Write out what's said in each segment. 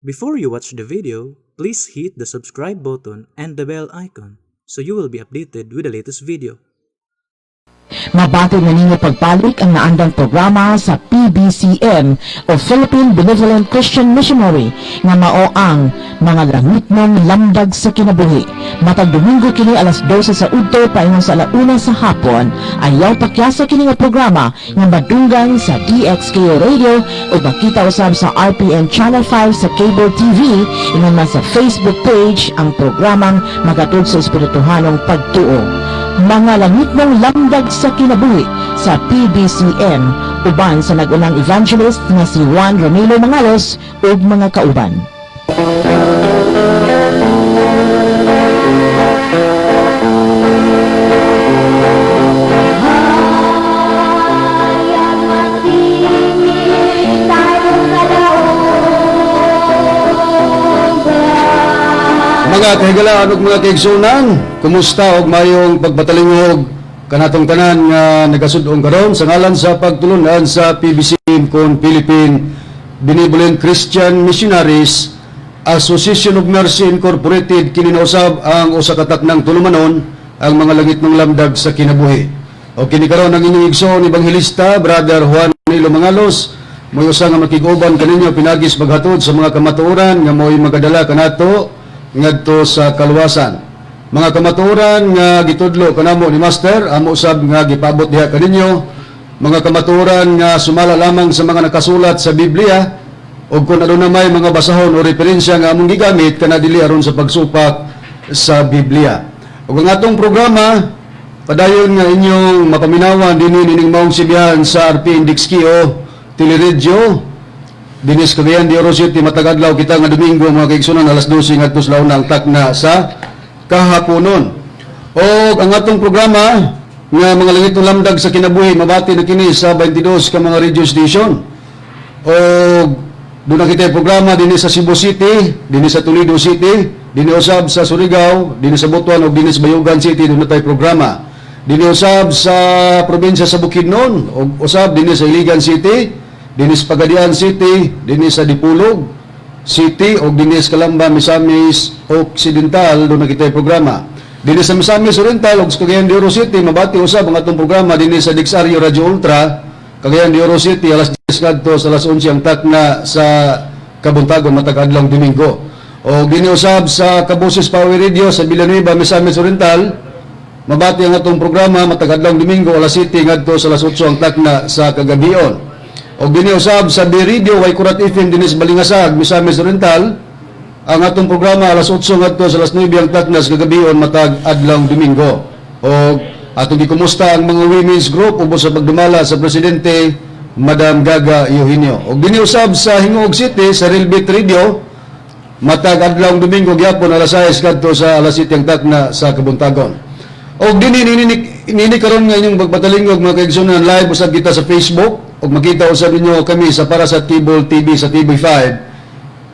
Before you watch the video, please hit the subscribe button and the bell icon so you will be updated with the latest video. Mabati na ninyo pagbalik ang naandang programa sa PBCM o Philippine Benevolent Christian Missionary nga mao ang Mga Langitnong Lamdag sa Kinabuhi. Matag Domingo kini alas 12 sa udto paingon sa alauna sa hapon. Ayaw pakyasa kini nga programa nga madunggan sa DXKO Radio o makita usab sa RPN Channel 5 sa Cable TV, ingon man sa Facebook page ang programang magatod sa espirituhanong pagtuo. Mga Langitnong Lamdag sa Kinabuhi sa PBCM uban sa nag-unang evangelist nga si Juan Ramilo Mangalos ug mga kauban. Mga kahigalaan ug mga kaigsunan, kumusta og mayong pagpatalingog kanatong tanan nga nagasud-ong karon sa ngalan sa pagtulunan sa PBCM kon Philippine Benevolent Christian Missionaries Association of Mercy Incorporated. Kini na usab ang usa ka taknang tulumanon, ang Mga Langitnong Lamdag sa Kinabuhi. O kini karon ang inyong igsoon ebanghelista, Brother Juan Nilo Mangalos, mo'y usa nga makig-uban kaninyo pinagis paghatod sa mga kamatuoran nga mo'y magadala kanato ngadto sa kaluwasan. Mga kamatuoran nga gitudlo kanamo ni Master, amo usab nga gipaabot diha kaninyo, mga kamatuoran nga sumala lamang sa mga nakasulat sa Biblia, ug kung aduna may mga basahon o referensya nga among gigamit kana dili aron sa pagsupak sa Biblia. Ug ang atong programa padayon nga inyong mapaminawan dinhi nining maong sibihan sa RP Index Kio Teleradyo dinis Cagayan de Oro City matag adlaw kita nga Domingo, mga kaigsunan, alas 12 ngadto sa launa ang takna sa kahaponon. O ang atong programa nga Mga Langitnong Lamdag sa Kinabuhi mabati na kini sa 22 ka mga radio station. O doon na kita programa dinhi sa Cebu City, dinhi sa Toledo City, dinhi usab sa Surigao, dinhi sa Butuan ug dinhi sa Bayugan City doon na tayo programa. Dinhi usab sa probinsya sa Bukidnon ug usab dinhi sa Iligan City, dinhi sa Pagadian City, dinhi sa Dipolog City ug dinhi sa Calamba, Misamis Occidental doon na kita programa. Dinhi sa Misamis Oriental ug sa Cagayan de Oro City mabati usab ang atong programa dinhi sa Dixario Radio Ultra, Cagayan de Oro City, alas 10 ngadto sa alas 11 ang takna sa kabuntagon matag adlawng Domingo. O dinhi usab sa Kaboses Power Radio sa Villanueva, Misamis Oriental, mabati ang atong programa matag adlawng Domingo, alas 7 ngadto sa alas 8 ang takna sa kagabion. O dinhi usab sa B Radio Waikurat FM dinhi sa Balingasag, Misamis Oriental, ang atong programa alas 8 ngadto sa alas 9 ang takna sa kagabion matag adlawng Domingo. O atong gikumusta ang mga women's group ubos sa pagdumala sa presidente, Madam Gaga Eugenio. Og dinhi usab sa Gingoog City sa Realbit Radio matag adlawng Domingo gyapon, alas 6 kadto sa alas 7 ang takna sa kabuntagon. Og dinhi nini karon nga inyong pagpatalingog, mga kaigsunan, live usab kita sa Facebook ug makita usab ninyo kami sa para sa Cable TV sa TV5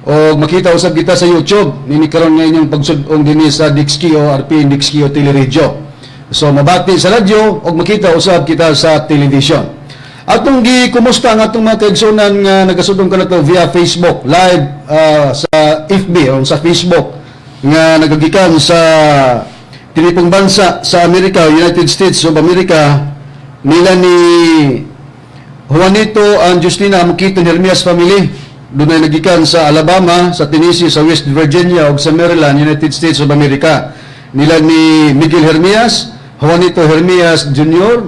o makita usab kita sa YouTube nini karon nga inyong pagsud-ong dinhi sa Dixkio RP Dixkio Teleradyo. So mabati sa radyo ug makita usab kita sa television. Atong gikumusta ang atong mga kaigsunan nga nagasudong kanato via Facebook live sa FB o sa Facebook nga nagagikan sa tinipong bansa sa Amerika, United States of America, nila ni Juanito and Justina Amukito Hermias family. Dunay nagikan sa Alabama, sa Tennessee, sa West Virginia ug sa Maryland, United States of America. Nila ni Miguel Hermias, Juanito Hermias Jr.,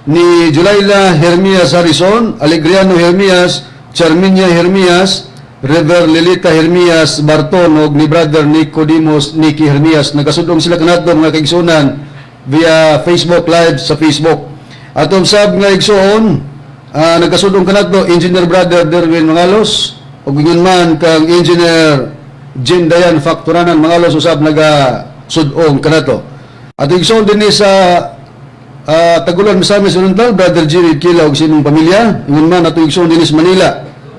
ni Julaila Hermias Harrison, Alegriano Hermias, Charminia Hermias, River Lilita Hermias Barton ug ni Brother Nicodemus Nicky Hermias. Nagasudong sila kanato, mga kaigsunan, via Facebook Live sa Facebook. Atong sab nga igsuon nagkasudong kanato, Engineer Brother Derwin Mangalos ug ingon man kang Engineer Jean Dayan Factoranan Mangalos usab nagasudong kanato. At igsoon dinhi sa Taguluan, Misamis Oriental, Brother Jerry Kila ug sinong pamilya. Ingon man ato igsoon dinhi sa Manila,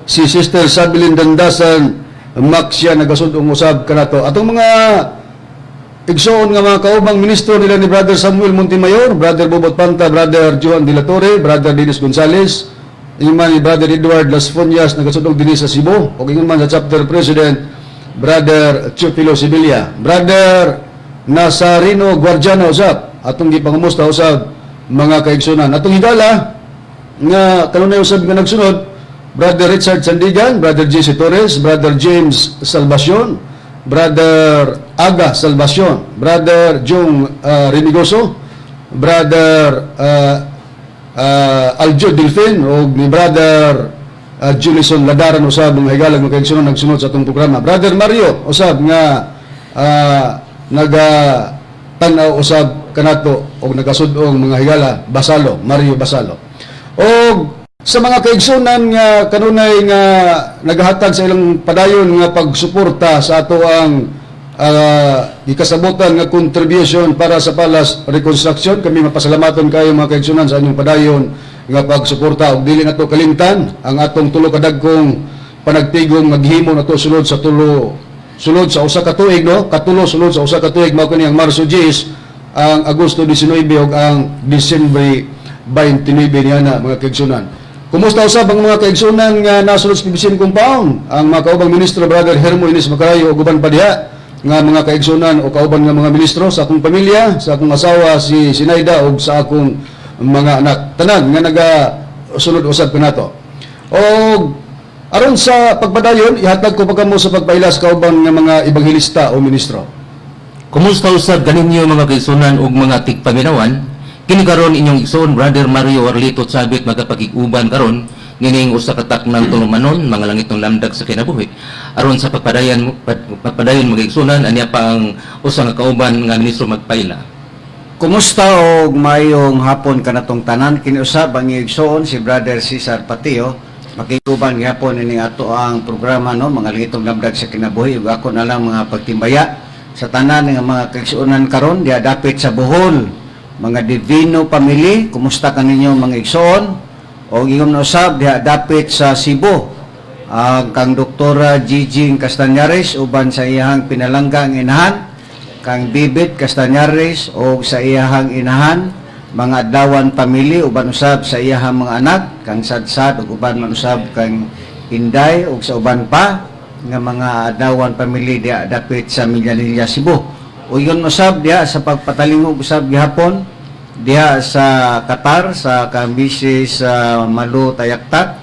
si Sister Sabilin Dandasan Maxia nagasudong usab kanato. Atong mga igsoon nga mga kaubang ministro nila ni Brother Samuel Montemayor, Brother Bobot Panta, Brother Johan de la Torre, Brother Dennis Gonzales, Ingon man ni Brother Edward Las Fonias, nagasudong dinhi sa Cebu, ug ingon man sa Chapter President, Brother Chupilo Sibilia. Brother Nazareno Guardiano usab, atong gipangumusta usab, mga kaigsunan. Atong higala nga kanunay usab nga nagsunod, Brother Richard Sandigan, Brother Jesse Torres, Brother James Salvacion, Brother Aga Salvacion, Brother Jong Remigoso, Brother Aljo Delfin o ni Brother Julison Ladaran usab, mga higalag, mga kaigsunan, nagsunod sa atong programa. Brother Mario usab nga naga tan-aw usab kanato og nagasud-ong, mga higala, Basalo, Mario Basalo. Og sa mga kaigsunan nga kanunay nga nagahatag sa ilang padayon nga pagsuporta sa ato ang gikasabutan nga contribution para sa Palace reconstruction, kami mapasalamaton kayo, mga kaigsunan, sa inyong padayon nga pagsuporta. Ug dili nato kalimtan ang atong tulo ka dagkong panagtigom nga gihimo nato sulod sa tulo, sulod sa usa ka tuig, no, katulo sulod sa usa ka tuig. Mao kini ang Marso 10, ang Agosto 19 ug ang Disyembre 29 niana, mga kaigsunan. Kumusta usab ang mga kaigsunan nga nasulod sa PBCM compound, ang mga kaubang ministro, Brother Hermo Ines Macarayo ug uban pa diha nga mga kaigsunan o kauban nga mga ministro, sa akong pamilya, sa akong asawa si Sinaida ug sa akong mga anak tanan nga naga sulod usab kanato. Og aron sa pagpadayon, ihatag ko pa kamo sa pagpaila sa kauban nga mga ebanghelista o ministro. Kumusta usab kaninyo, mga kaigsunan ug mga tigpaminawan? Kini karon inyong igsoon, Brother Mario Arlito Chabit, magapakig-uban karon nining usa ka taknang tulumanon, Mga Langitnong Lamdag sa Kinabuhi. Aron sa pagpadayon, mga igsunan, anya pa ang usa nga kauban nga ministro magpaila. Kumusta og mayong hapon kanatong tanan. Kini usab ang igsoon si Brother Cesar Patio. Makiguban gihapon ining ato ang programa, no, Mga Langitnong Lamdag sa Kinabuhi, ug ako na lang mga pagtimbaya sa tanan nga mga kaigsuonan karon diha dapit sa Bohol. Mga Divino Family, kumusta kaninyo, mga igsoon? Og ingon na usab diha dapit sa Cebu, ang kang Doktora Gigi Castañares uban sa iyahang pinalanggang inahan, kang Bibit Castañares o sa iyahang inahan, mga Adlawan family uban usab sa iyahang mga anak, kang Sadsad ug uban man usab kang Inday ug sa uban pa nga mga Adlawan family diha dapit sa Minglanilla, Cebu. Ug ingon usab diha sa pagpatalingog usab gihapon diha sa Qatar sa kang Mrs. Malu Tayaktak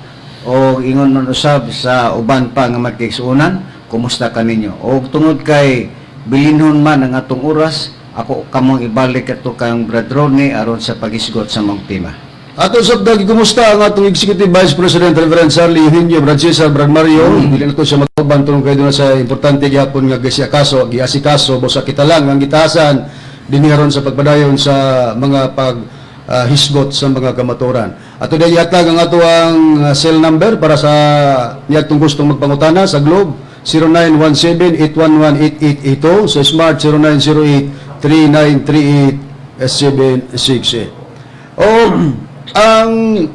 o ingon man usab sa uban pa nga magkaigsuonan, kumusta kaninyo? O tungod kay bilinhon man ang atong oras, ako kamong ibalik ato kang Brad Ronnie aron sa paghisgot sa mong tema. Ato sa dagi kumusta ang atong Executive Vice President, Reverend Charlie Eugenio, Brad Cesar, Brad Mario. Dili na to siya magtuban tungod kay doon sa importante gihapon nga gisiakaso, giasikaso, busa kita lang ang gitahasan dinhi aron sa pagpadayon sa mga pag hisgot sa mga kamaturan. Ato dahil ihatag ang ato ang cell number para sa niyadtong gustong magpangutana. Sa Globe, 0917-811-8882, sa Smart, 0908-3938-768. O ang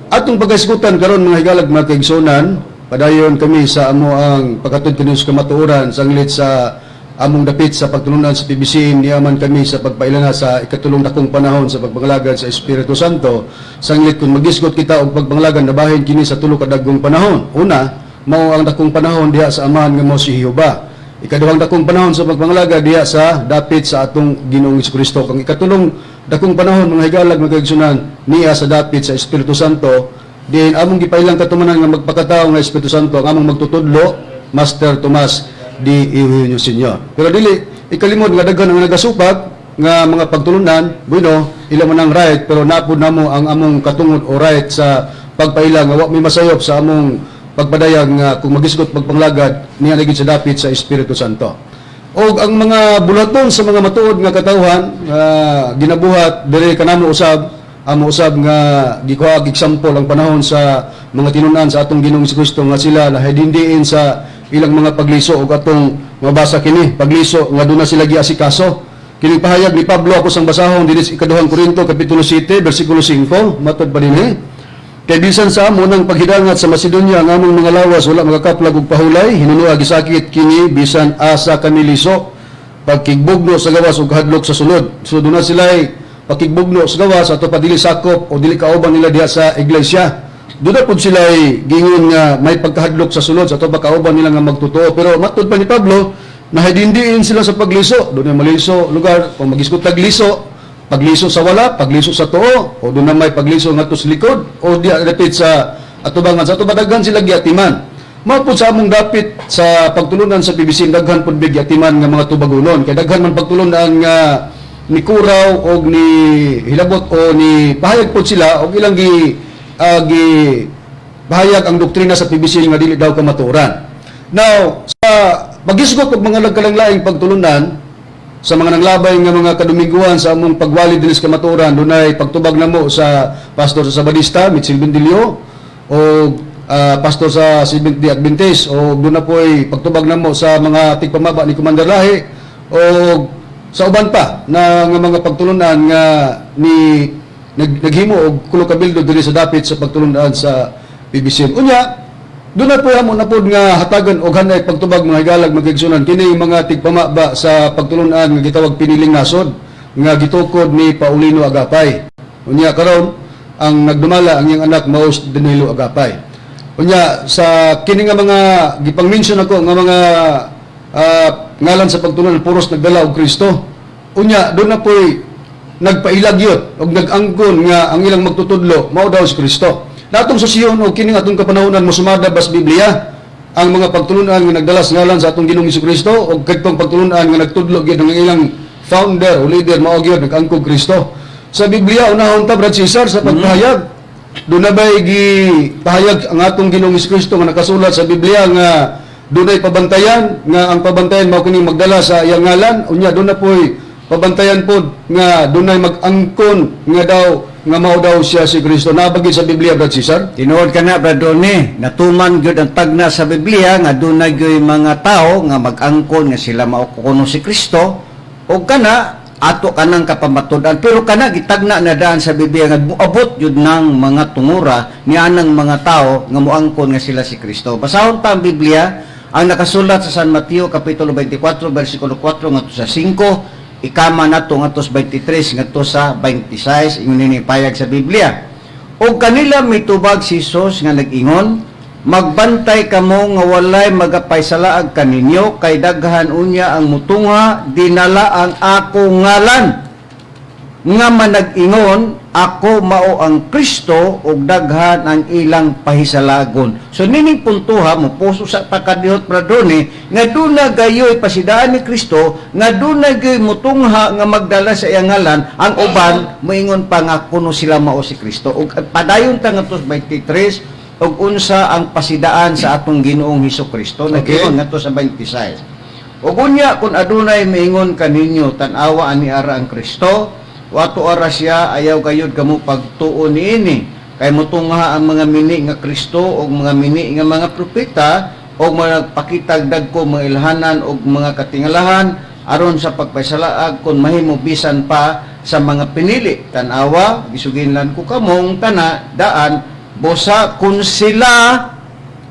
atong pagkasgutan karon, mga higalag, mga kaigsunan, padayon kami sa amo ang pagkatud kini sa kamatuoran sanglit sa among dapit sa pagtulunan sa PBC. Niyaman kami sa pagpailana sa ikatulong dakong panahon sa pagpangalagan sa Espiritu Santo. Sanglit kung magisgot kita og pagpangalagan, nabahin kini sa tulo ka dagkong panahon. Una, mao ang dakong panahon diha sa Amahan nga mao si Jehova. Ikaduhang dakong panahon sa pagpangalaga diha sa dapit sa atong Ginoong Kristo. Kang ikatulong dakong panahon, mga higalag, mga kaigsunan, niya sa dapit sa Espiritu Santo. Din among gipailang katumanan nga magpakatao nga Espiritu Santo ang among magtutudlo, Master Tomas D. Eugenio Senior. Pero dili ikalimod nga daghan ang nagasupak nga mga pagtulunan. Bueno, ila man ang right, pero napud namo ang among katungod o right sa pagpaila nga wa may masayop sa among pagpadayag nga kung magisgot pagpanglagad niya na sa dapit sa Espiritu Santo. Og ang mga bulaton sa mga matuod nga katawhan nga ginabuhat diri kanamo usab, amo usab nga gikuha example ang panahon sa mga tinun-an sa atong Ginoong Kristo nga sila nahidindiin sa ilang mga pagliso, ug atong mabasa kini pagliso nga duna sila giasikaso. Kini pahayag ni Pablo ako sang basahon dinhi sa Ikaduhang Korinto kapitulo 7 bersikulo 5. Matod pa dinhi: "Kay bisan sa amo ng paghidangat sa Macedonia, ang among mga lawas wala makakaplag og pahulay, hinunua gisakit kini bisan asa kami liso, pagkigbugno sa gawas ug kahadlok sa sulod." So doon na sila pakigbugno sa gawas ato pa dili sakop o dili kauban nila diha sa iglesia. Doon na pud sila ay gingon nga may pagkahadlok sa sulod sa ato kauban nila nga magtotoo, pero matud pa ni Pablo na hidindiin sila sa pagliso. Doon na maliso lugar kung magisgot liso, pagliso sa wala, pagliso sa tuo, o doon na may pagliso ngadto sa likod o di dapit sa atubangan sa ato, daghan sila giatiman. Mao pud sa among dapit sa pagtulunan sa PBC, daghan pud big giatiman nga mga tubagunon kay daghan man pagtulunan nga ni kuraw og ni hilabot o ni pahayag pud sila og ilang gi pahayag ang doktrina sa PBC nga dili daw kamatuoran. Now, sa pagisgot og mga nagkalanglaing pagtulunan sa mga nanglabay nga mga kadomingguan sa among pagwali dinhi sa kamatuoran, dunay pagtubag namo sa pastor sa Sabadista, Mitchell Bendilio, o pastor sa Seventh Day Adventist, o doon na po'y pagtubag namo sa mga tigpamaba ni Commander Lahi o sa uban pa na nga mga pagtulunan nga ni naghimo og kulo kabildo diri sa dapit sa pagtulunan sa PBCM. Unya, doon na po amo na pod nga hatagan og hanay pagtubag, mga higalag, mga kaigsuonan, kini mga tigpamaba sa pagtulunan nga gitawag Piniling Nasod nga gitukod ni Paulino Agapay. Unya karon ang nagdumala ang iyang anak mao si Danilo Agapay. Unya sa kini nga mga gipang-mention ako nga mga ngalan sa pagtulunan, puros nagdala og Kristo. Unya doon na po'y nagpailagyot og nag-angkon nga ang ilang magtutudlo mao daw si Kristo. Natong susiyon og kini nga atong kapanahonan, mosumada bas Biblia ang mga pagtulunan nga nagdala sa ngalan sa atong Ginoong Kristo og kadtong pagtulunan nga nagtudlo gyud ang ilang founder o leader mao gyud nag-angkog Kristo? Sa Biblia, unahon ta, Brad Cesar, sa pagpahayag. Doon na ba'y gipahayag ang atong Ginoong Kristo nga nakasulat sa Biblia nga dunay pabantayan, nga ang pabantayan mao kining magdala sa iyang ngalan? Unya doon na po'y pabantayan pod nga dunay mag-angkon nga daw nga mao daw siya si Kristo? Naa ba gyud sa Biblia, Brad Cesar? Tinuod ka na, Brad Donnie, natuman gyud ang tagna sa Biblia nga dunay gyud mga tao nga mag-angkon nga sila mao kuno si Kristo o kana ato kanang kapamatud-an, pero kana gitagna na daan sa Biblia nga muabot gyud nang mga tungura ni anang mga tao nga moangkon nga sila si Kristo. Basahon ta ang Biblia ang nakasulat sa San Mateo kapitulo 24 bersikulo 4 ngadto sa 5, ikama nato ngadto sa 23 ngadto sa 26. Ingon ini payag sa Biblia: "Og kanila mitubag si Jesus nga nag-ingon, 'Magbantay kamo nga walay magapaysalaag kaninyo, kay daghan unya ang mutungha dinala ang ako ngalan nga manag-ingon, "Ako mao ang Kristo," ug daghan ang ilang pahisalagon.'" So nining puntuha mo puso sa pakadihot, Bradone, nga duna gayoy pasidaan ni Kristo nga duna gayoy mutungha nga magdala sa iyang ngalan. Ang uban moingon pa nga kuno sila mao si Kristo. Ug padayon ta ngadto 23 ug unsa ang pasidaan sa atong Ginoong Hesus Kristo. Nag-ingon ngadto sa 26: "Ug unya kung adunay maingon kaninyo, 'Tan-awa, ani ara ang Kristo,' o 'Ato ara siya,' ayaw gayud kamo pagtuo niini. Kay mutungha ang mga mini nga Kristo ug mga mini nga mga propeta ug magpakitag dagko mga ilhanan ug mga katingalahan aron sa pagpasalaag, kung mahimo, bisan pa sa mga pinili. Tan-awa, gisuginlan ko kamong tana daan. Busa kung sila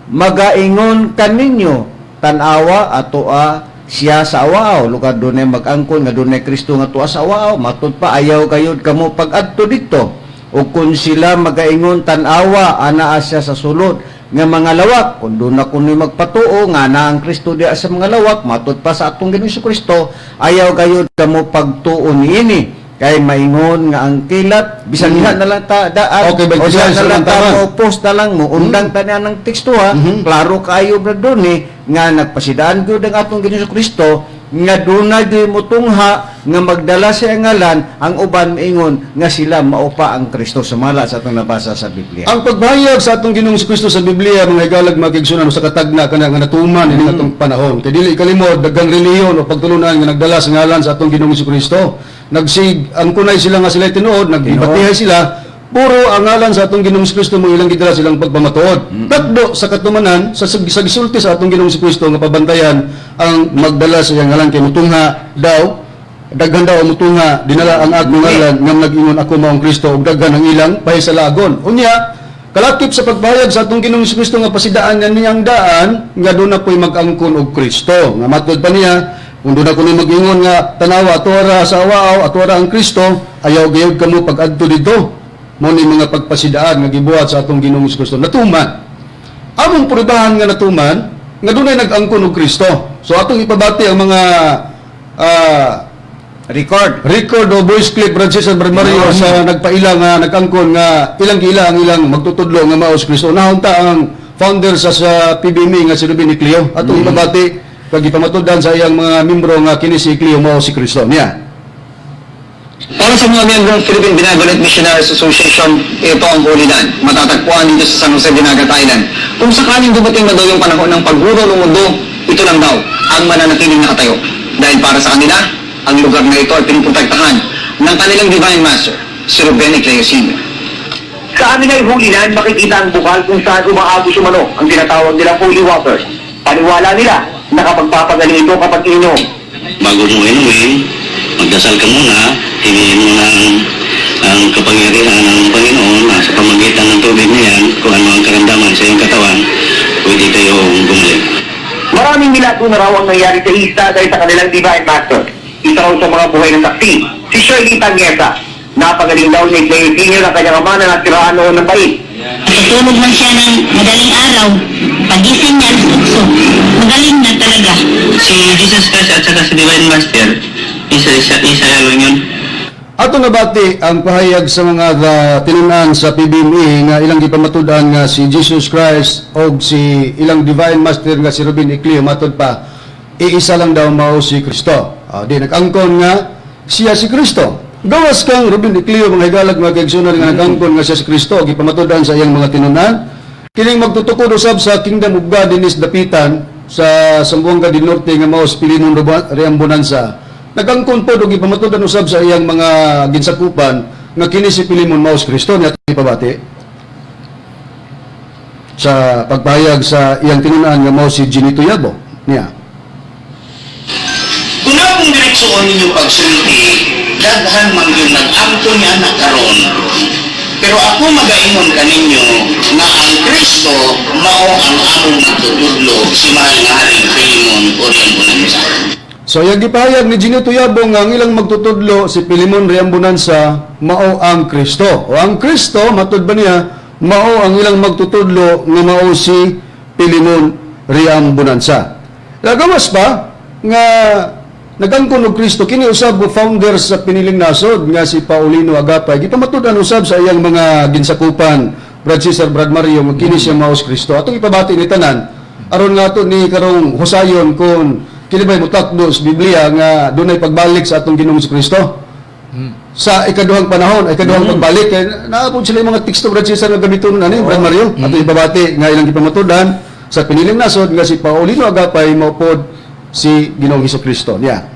magaingon kaninyo, 'Tan-awa, atoa siya sa awaaw,' lugar dunay mag-angkon nga dunay Kristo nga tuwa sa awaaw, matud pa ayaw kayod kamo pag-adto didto. O kung sila magaingon, 'Tan-awa, anaa siya sa sulod nga mga lawak,' kung doon na kuno'y magpatuo nga na ang Kristo diya sa mga lawak, matud pa sa atong Ginoong Kristo, ayaw gayud kamo pagtuo niini, kay maingon nga ang kilat bisan diha na lang ta daan Okay, o diha na lang ta tama. mo post na lang mo undang ta niya ng teksto ha. Klaro kaayo, Brad eh, nga nagpasidaan gyud ang atong Ginoong Kristo nga dunay gyud mutungha nga magdala sa iyang ngalan. Ang uban maingon nga sila mao pa ang Kristo, sumala sa atong nabasa sa Biblia. Ang pagbayag sa atong Ginoong Kristo sa Biblia, mga higalag, mga kaigsuonan, sa katagna kana nga natuman ini atong panahon. Kay dili kalimod, daghang relihiyon o pagtulunan nga nagdala sa ngalan sa atong Ginoong Kristo. Nagsig ang kunay sila nga sila tinuod, nagbatihay sila, puro ang ngalan sa atong Ginoong Kristo mo ilang gidala silang pagpamatuod. Takdo sa katumanan sa gisulti sa atong Ginoong Kristo nga pabantayan ang magdala sa iyang ngalan kay mutungha daw, daghan daw ang mutungha dinala ang akong ngalan nga nag-ingon, "Ako mao ang Kristo," ug daghan ang ilang pahisalagon. Unya kalakip sa pagpahayag sa atong Ginoong Kristo nga pasidaan nga niyang daan nga doon na po'y mag-angkon og Kristo. Nga matod pa niya, kung doon na kuno mag-ingon nga, "Tanawa, atuara sa awaaw, atuara ang Kristo," ayaw gayud kamo pag-adto didto. Mao ni mga pagpasidaan nga gibuhat sa atong Ginoong Kristo natuman. Among pruebahan nga natuman nga dunay nag-angkon og Kristo. So atong ipabati ang mga Record. Record o voice clip, Brad Cesar, Brad Mario, sa nagpaila nga nag-angkon nga ilang giila ang ilang magtutudlo nga mao si Kristo. Nahunta ang founder sa PBMA nga si Ruben Ecleo. Atong ipabati kag gipamatud-an sa iyang mga membro nga kini si Ecleo mao si Kristo niya. Para sa mga miyembro ng Philippine Benevolent Missionaries Association, ito ang Holy Land. Matatagpuan dito sa San Jose Dinagat Island. Kung sakaling dumating na daw yung panahon ng paghuro ng mundo, ito lang daw ang mananatiling nakatayo. Dahil para sa kanila, ang lugar na ito ay pinuprotektahan ng kanilang Divine Master, si Ruben Ecleo Sr. Sa amin ay Holy Land, makikita ang bukal kung saan umaagos umano ang tinatawag nilang holy water. Paniwala nila, nakapagpapagaling ito kapag ininom. Bago mo inumin, magdasal ka muna, hingin mo ang kapangyarihan ng Panginoon na sa pamagitan ng tubig na yan, kung ano ang karamdaman sa iyong katawan, pwede kayong gumaling. Maraming milagro na raw ang nangyari sa isla dahil sa kanilang Divine Master. Isa raw sa mga buhay ng saksi, si Shirley Tangesa. Napagaling daw ni Ecleo Sr. ang kanyang ama na nasiraan noon ng bait. Natutulog man siya ng madaling araw. Pagising niya, alas 8. Magaling na talaga. Si Jesus Christ at saka si Divine Master, isa lang yun. Ato nabati ang pahayag sa mga tinunan sa PBMA nga ilang gipamatud-an nga si Jesus Christ og si ilang Divine Master nga si Ruben Ecleo, matod pa, iisa lang daw mao si Kristo. Di nag-angkon nga siya si Kristo. Gawas kang Ruben Ecleo, mga higalag, mga kaigsunan, nga nag-angkon nga siya si Kristo, gipamatud-an sa iyang mga tinunan. Kining magtutukod usab sa Kingdom of God dinis dapitan sa Zamboanga del Norte nga mao si Pilimon Reambonanza. Nagangkon pod og gipamatud-an usab sa iyang mga ginsakupan nga kini si Pilimon mao si Kristo niya ipabati sa pagpahayag sa iyang tinunan nga mao si Ginito Yabo niya. Kung akong direksyon ninyo pagsulti, daghan man yung nag-angko niya na karon. Pero ako magaingon kaninyo nga ang Kristo mao ang among magtutudlo, si mahal nga Haring Filimon Oriang. So iyang gipahayag ni Ginito Yabo nga ang ilang magtutudlo si Pilimon Reambonanza mao ang Kristo. O ang Kristo matud ba niya mao ang ilang magtutudlo nga mao si Pilimon Reambonanza. Lagawas pa nga nagangkon og Kristo kini usab og founder sa piniling nasod nga si Paulino Agapay. Gipamatud-an usab sa iyang mga ginsakupan, Brad Cesar, Brad Mario, nga kini siya mao si Kristo. Atong ipabati ni tanan aron nga ato ni karong husayon kung kini ba'y mutakdo sa Biblia nga dunay pagbalik sa atong Ginoong Kristo sa ikaduhang panahon, ikaduhang pagbalik. Kay naabot sila yung mga teksto, Brad Cesar, nga gamiton ani, Brad Mario. Ato ipabati nga ilang gipamatud-an sa piniling nasod nga si Paulino Agapay mao pod si Ginoong Hesus Kristo. Yeah.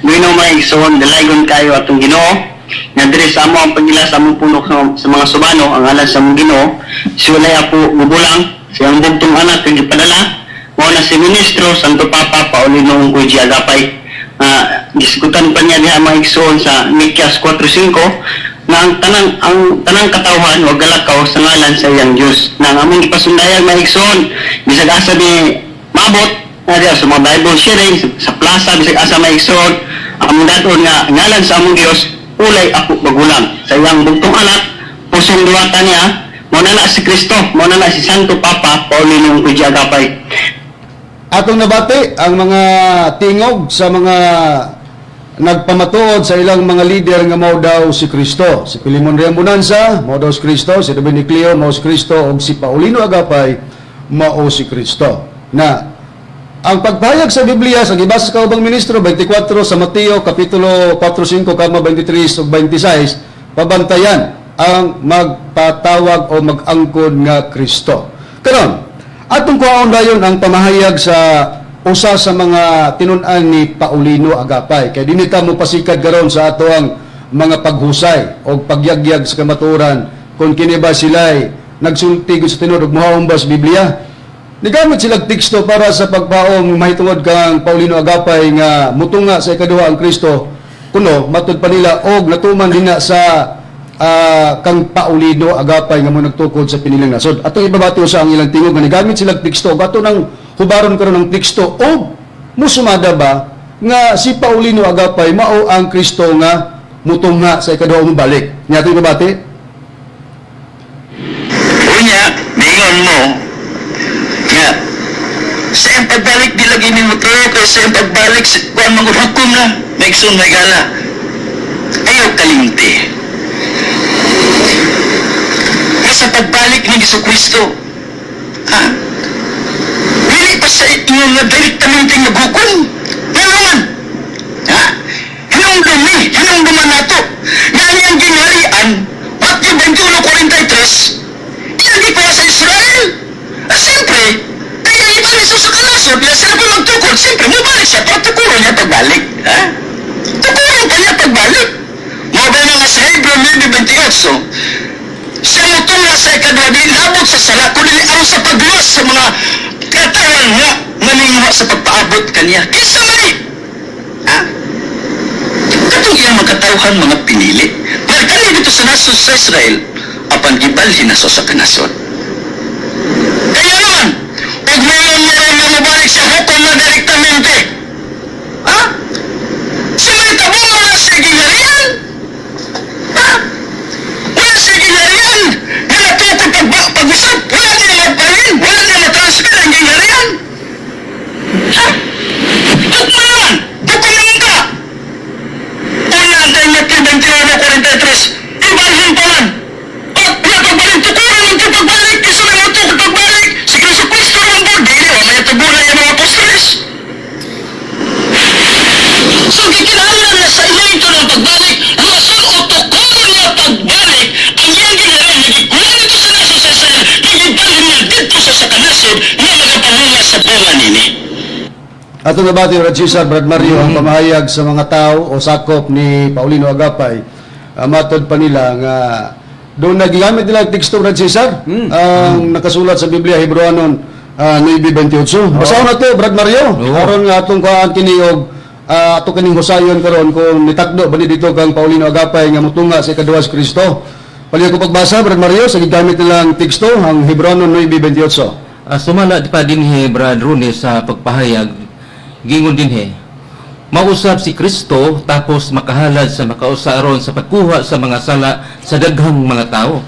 Ginoong mga igsoon, dalaygon kayo atong Ginoo. Nga diri sa amo ang pagila sa among puno sa mga subano, ang alas sa among Ginoo, si walay apo gubulang, siyang bugtong anak kag gipadala, mao na si ministro Santo Papa Paulino Ungkoy G. Agapay. Gisgutan pa niya diha mga igsoon sa Mikyas 4:5 nga ang tanang katawhan wa galakaw sa ngalan sa iyang Dios. Na ang among gipasundayag, mga igsoon, bisag asa ni maabot na diha sa mga Bible sharing sa plaza, bisag asa may igsoon, among daton nga ngalan sa among Dios ulay ako magulang sa iyang bugtong anak, pusong diwata niya, mao na na si Kristo, mao na na si Santo Papa Paulino Ungkoy Agapay. Atong nabati ang mga tingog sa mga nagpamatuod sa ilang mga leader nga mao daw si Kristo. Si Pilimon Reambonanza, mao daw si Kristo, si Ruben Ecleo, mao si Kristo, ug si Paulino Agapay, mao si Kristo. Na ang pagpahayag sa Biblia sa gibasa sa kaubang ministro 24 sa Mateo kapitulo 4:5 kama 23 ug 26, pabantayan ang magpatawag o mag-angkon nga Kristo. Karon, atong kuhaon dayon ang pamahayag sa usa sa mga tinun-an ni Paulino Agapay. Kay dinhi ta mo pasikad karon sa ato ang mga paghusay o pagyagyag sa kamatuoran kung kini ba sila'y nagsulti sa tinuod ug mohaom ba sa Biblia. Nigamit sila teksto para sa pagpaom mahitungod kang Paulino Agapay nga mutunga sa ikaduha ang Kristo kuno matud pa nila og natuman din na sa kang Paulino Agapay nga mo nagtukod sa pinilang nasod. Atong ibabati sa ang ilang tingog nga nigamit sila teksto ug ato nang hubaron karon ang teksto og musumada ba nga si Paulino Agapay mao ang Kristo nga mutungha sa ikaduha mobalik. Nya ato ibabati. Unya, ningon mo nga sa iyang pagbalik di lagi ni mo tuo kay sa iyang pagbalik kuan man gud, hukom na maigsoon may gala. Ayaw kalimti nga sa pagbalik ni Hesus Kristo, ha, dili pa sa ingon nga direktamente maghukom. Ngano man, ha, hinumdumi, hinumduman nato nga ang iyang gingharian, Matthew 21:43, iyang gikuha sa Israel. Ah, siyempre, kaya ibalik siya sa kanasod, kaya sila pa magtukod, siyempre, mubalik siya, para tukuron niya pagbalik. Ha? Tukuron pa niya pagbalik. Mao ba nga sa Hebrew 9:28, siya mutungha sa ikaduha, di labot sa sala, kundi aron sa pagluwas sa mga katawan nga malinguha sa pagpaabot kaniya. Kinsa man eh? Ha? Katong iyang mga katawhan, mga pinili. Nagdali dito sa nasod sa Israel, apan gibalhin na sa kanasod. Kaya naman, pag mayroon meron nga mabalik sa hukom na direktamente, ha? Sa may tabo, wala siya gingharian. Ha? Wala siya gingharian. Nga natukod pag-usap, wala niya magpahin, wala niya matransfer ang gingharian. Ha? Hukom naman, hukom naman ka. Una ang tayo Matthew 21:43, ibalhin pa man. At pagbalik, tukuran ang pagbalik, isa na mo tukod pagbalik, si Kristo Kristo ang bud, dili, wa may tabunan yung mga apostoles. So, gikinahanglan na sa ito ng pagbalik, luwason o tukuran niya pagbalik, ang iyang gingharian, nagikuha nito sa nasod sa Israel, nagibalhin niya dito sa kanasod, nga nagapamunga sa bunga nini. Ato nabati, Brad Cesar, Brad Mario, ang pamahayag sa mga tao o sakop ni Paulino Agapay. Matod pa nila nga doon nagigamit nila ang teksto, Brad Cesar, ang nakasulat sa Biblia, Hebreoanon 9:28. Basahon na to, Brad Mario. Oo. Aron nga atong kuhaan kini og ato kining husayon karon kung nitakdo ba ni dito kang Paulino Agapay nga mutungha sa ikaduha si Kristo. Paliw ko pagbasa, Brad Mario, sa gigamit nilang teksto ang Hebreoanon 9:28. Sumala pa dinhi, Brad Rune, sa pagpahayag, gingon dinhi, mausab si Kristo tapos makahalad sa makausa aron sa pagkuha sa mga sala sa daghang mga tao.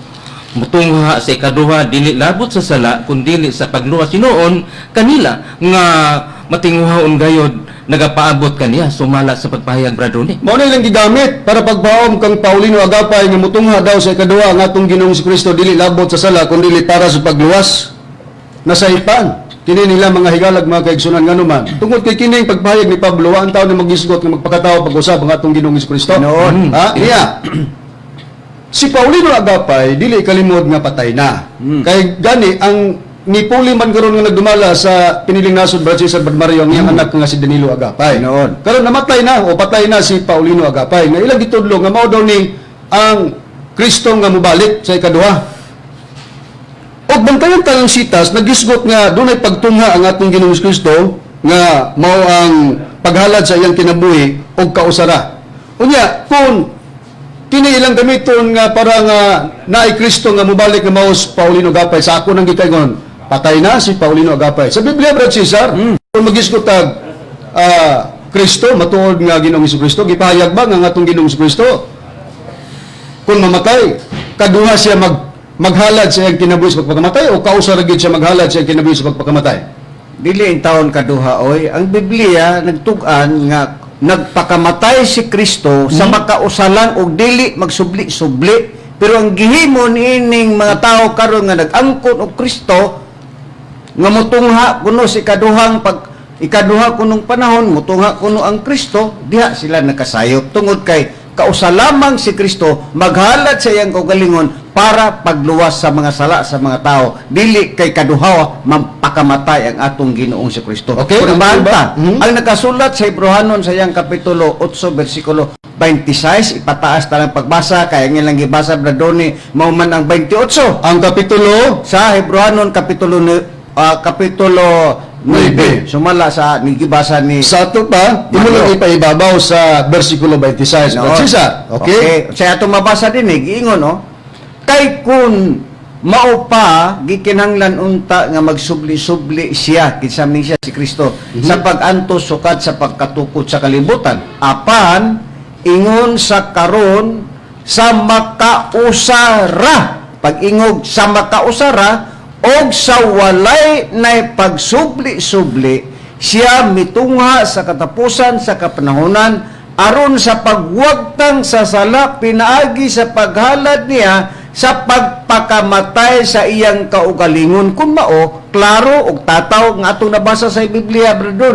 Mutungha sa ikaduha dili labot sa sala kundili sa pagluwas hinuon kanila nga matinguhaon gayod nagapaabot kaniya, sumala sa pagpahayag, Brad Rune. Mao na ilang gigamit para pagpaom kang Paulino Agapay nga mutungha daw sa ikaduha ang atong Ginoong Kristo dili labot sa sala kundi para sa pagluwas. Nasaypan kini nila mga higalag, mga kaigsunan, nganuman tungod kay kining pagpahayag ni Pablo, wa ang tao na magisgot nga magpakatao pag-usab ang atong Ginoong Kristo. Noon. Ha? Niya. Si Paulino Agapay dili kalimod nga patay na. Kay gani ang nipuli man karon nga nagdumala sa piniling nasod, Brad Cesar, Brad Mario, ang iyang anak nga si Danilo Agapay. Noon. Karon namatay na o patay na si Paulino Agapay nga ilang gitudlo nga mao daw ni ang Kristo nga mobalik sa ikaduha. Og bantayan tayong sitas, nagisgot nga dunay pagtungha ang atong Ginoong Kristo nga mao ang paghalad sa iyang kinabuhi og kausara. Unya, kung kini ilang gamiton nga para nga naay Kristo nga mobalik nga mao si Paulino Agapay, sa ako nang gikaingon, patay na si Paulino Agapay. Sa Biblia, Brad Cesar, kung magisgot tag Kristo, matuod nga Ginoong Kristo, gipahayag ba nga ang atong Ginoong Kristo kung mamatay, kaduha siya maghalad sa iyang kinabuhi sa pagpakamatay o kausa ra gyud siya maghalad sa iyang kinabuhi sa pagpakamatay? Dili in taon kaduha oy. Ang Biblia nagtug-an nga nagpakamatay si Kristo sa makausalang og dili magsubli-subli. Pero ang gihimo niining mga tao karon nga nag-angkon og Kristo nga mutungha kuno sa ikaduhang pag ikaduha kunong panahon, mutungha kuno ang Kristo, diha sila nakasayop tungod kay kausa lamang si Kristo maghalad sa iyang kaugalingon para pagluwas sa mga sala sa mga tao, dili kay kaduha mampakamatay ang atong Ginoong si Kristo. Okay, Kung ang banta, iba? Ang nakasulat sa Hebreohanon sa iyang kapitulo 8 bersikulo 26, ipataas ta lang pagbasa kay ang ilang gibasa, Bradoni, mao man ang 28. Ang kapitulo Sa Hebreohanon kapitulo 9. 9, sumala sa nigibasa ni Sa ato pa, imo lang ipaibabaw sa bersikulo 26. Noon. Brad Cesar, okay? Sa ato mabasa din eh, giingon no. Kay kun mao pa gikinahanglan unta nga magsubli-subli siya, kinsa man siya, si Kristo, sa pag-antos sukad sa pagkatukod sa kalibutan. Apan Ingon sa karon sa makausara, pag-ingog sa makausara og sa walay nay pagsubli-subli, siya mitungha sa katapusan sa kapanahonan aron sa pagwagtang sa sala pinaagi sa paghalad niya sa pagpakamatay sa iyang kaugalingon. Kung mao, klaro og tataw nga atong nabasa sa Biblia, Brother,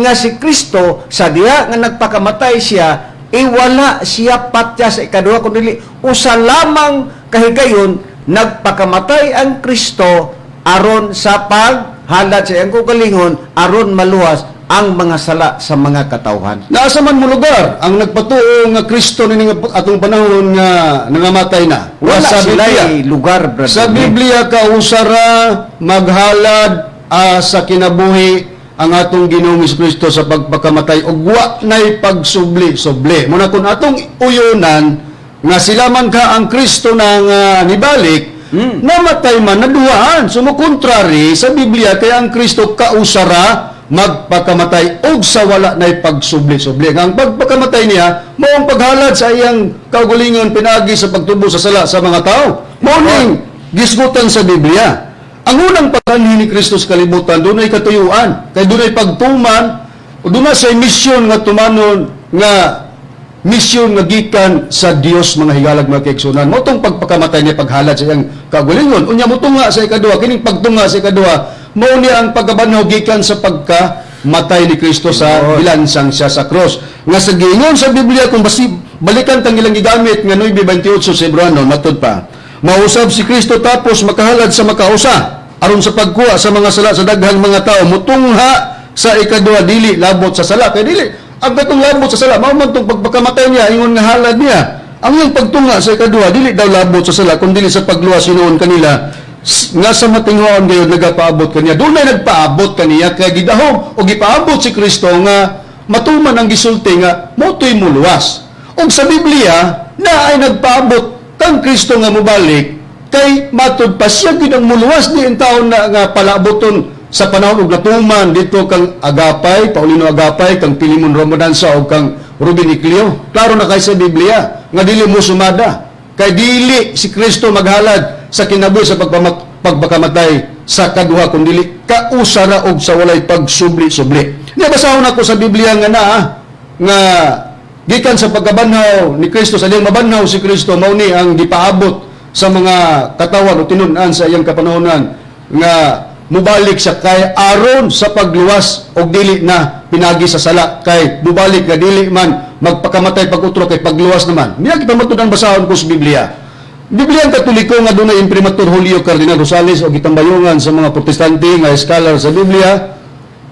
nga si Kristo sa diha nga nagpakamatay siya, iwala siya patya sa ikaduha, kundi usa lamang kahigayon nagpakamatay ang Kristo aron sa paghalad sa iyang kaugalingon aron maluwas ang mga sala sa mga katawhan. Naasa man mo lugar ang nagpatuo nga Kristo nining atong panahon nga nangamatay na? Wala Sa sila Biblia. Lugar, Brother. Sa Biblia, kausara maghalad sa kinabuhi ang atong Ginoong Kristo sa pagpakamatay ug wa nay pagsubli-subli. Muna kung atong uyunan nga sila man ka ang Kristo na nga nibalik, namatay man naduhaan. So mo contrary sa Biblia, kay ang Kristo kausara magpakamatay og sa wala nay pagsubli-subli. Nga ang pagpakamatay niya mao ang paghalad sa iyang kaugalingon pinaagi sa pagtubo sa sala sa mga tao. Mao ning gisgutan sa Biblia. Ang unang pagkanhi ni Kristo sa kalibutan, dunay katuyuan, kay dunay pagtuman, o dunay sa misyon nga tumanon nga misyon nga gikan sa Dios, mga higalag, mga kaigsunan. Mao tong pagpakamatay niya, paghalad sa iyang kaugalingon. Unya motunga sa ikaduha, kining pagtunga sa ikaduha, mao niya ang pagkabanhaw gikan sa pagkamatay ni Kristo sa gilansang siya sa cross. Nga sa giingon sa Biblia, kung basi balikan tang ilang gigamit nga 9:28 sa Hebrano, matud pa, mausab si Kristo tapos makahalad sa makausa aron sa pagkuha sa mga sala sa daghang mga tao, mutungha sa ikaduha dili labot sa sala, kay dili ang katong labot sa sala, mao man tong pagpakamatay niya ingon nga halad niya. Ang iyang pagtunga sa ikaduha dili daw labot sa sala, kun dili sa pagluwas hinuon kanila nga sa matinghoon gayud nagapaabot kaniya. Dunay nagpaabot kaniya, kay gidahom o gipaabot si Kristo nga matuman ang gisulti nga motoy muluwas. Ug sa Biblia na ay nagpaabot kang Kristo nga mobalik, kay matud pa siya gid ang muluwas ni ang taon na nga palaboton sa panahon og natuman dito kang Agapay, Paulino Agapay, kang Pilimon Romodanza o kang Ruben Iclio. Klaro na kay sa Biblia nga dili mo sumada. Kay dili si Kristo maghalad sa kinabuhi sa pagpakamatay sa kaduha kun dili kausara og sa walay pagsubli-subli. Niya basahon ako sa Biblia nga naa nga gikan sa pagkabanhaw ni Kristo, sa diyang mabanhaw si Kristo, mao ni ang gipaabot sa mga katawan o tinun-an sa iyang kapanahonan nga mubalik siya kay aron sa pagluwas og dili na pinagi sa sala, kay mubalik nga dili man magpakamatay pag utro kay pagluwas naman. Niya gipamatud-an, basahon ko sa Biblia. Biblia ang Katoliko nga dunay imprimatur Julio Cardinal Rosales o gitambayongan sa mga Protestante nga scholar sa Biblia,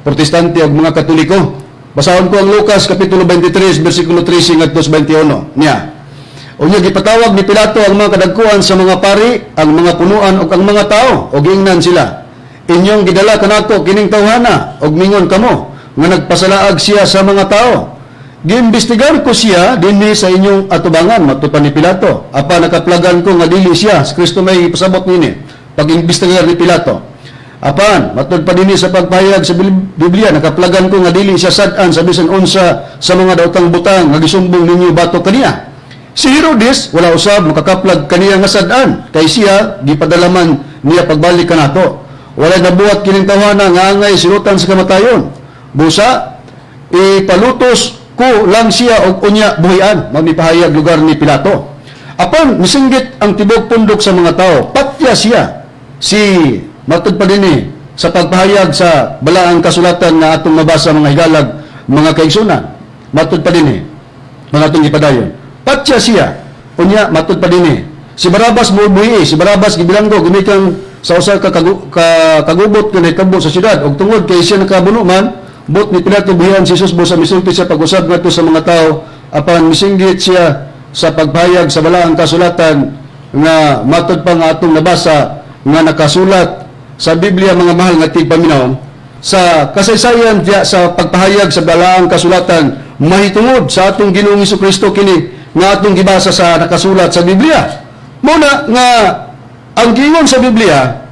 Protestante ug mga Katoliko. Basahon ko ang Lucas kapitulo 23 bersikulo 13 ngadto sa 21. Niya. Unya gipatawag ni Pilato ang mga kadagkuan sa mga pari, ang mga punuan ug ang mga tao ug giingnan sila: "Inyong gidala kanako kining tawhana ug mingon kamo nga nagpasalaag siya sa mga tao. Giimbestigar ko siya dinhi sa inyong atubangan," matud pa ni Pilato. "Apan nakaplagan ko nga dili siya." Si Kristo may ipasabot nini. Pag-imbestigar ni Pilato. Apan, matud pa dinhi sa pagpahayag sa Biblia, "nakaplagan ko nga dili siya sad-an sa bisan unsa sa mga daotang butang nga gisumbong ninyo batok kaniya. Si Herodes, wala usab makakaplag kaniya nga sad-an, kay siya gipadalaman niya pagbalik kanato. Wala nabuhat kining tawhana nga angay silutan sa kamatayon. Busa, ipalutos ko lang siya og unya buhian," mao ni pahayag lugar ni Pilato. Apan misinggit ang tibok pundok sa mga tao, "Patya siya." Si matud pa dinhi sa pagpahayag sa balaang kasulatan nga atong mabasa, mga higalag, mga kaigsunan. Matud pa dinhi mga atong gipadayon. "Patya siya." Unya matud pa dinhi, si Barabas mobuhi. Si Barabas gibilanggo gumikan sa usa ka kagubot nga nahitabo sa syudad ug tungod kay siya nakabuno man, buot ni Pilato buhian si Jesus. Busa misulti siya pag-usab ngadto sa mga tao. Apan misinggit siya sa pagpahayag sa balaang kasulatan nga matud pa nga atong nabasa nga nakasulat sa Biblia. Mga mahal nga tigpaminaw, sa kasaysayan diya sa pagpahayag sa balaang kasulatan mahitungod sa atong Ginoong Kristo kini nga atong gibasa sa nakasulat sa Biblia. Muna nga ang giingon sa Biblia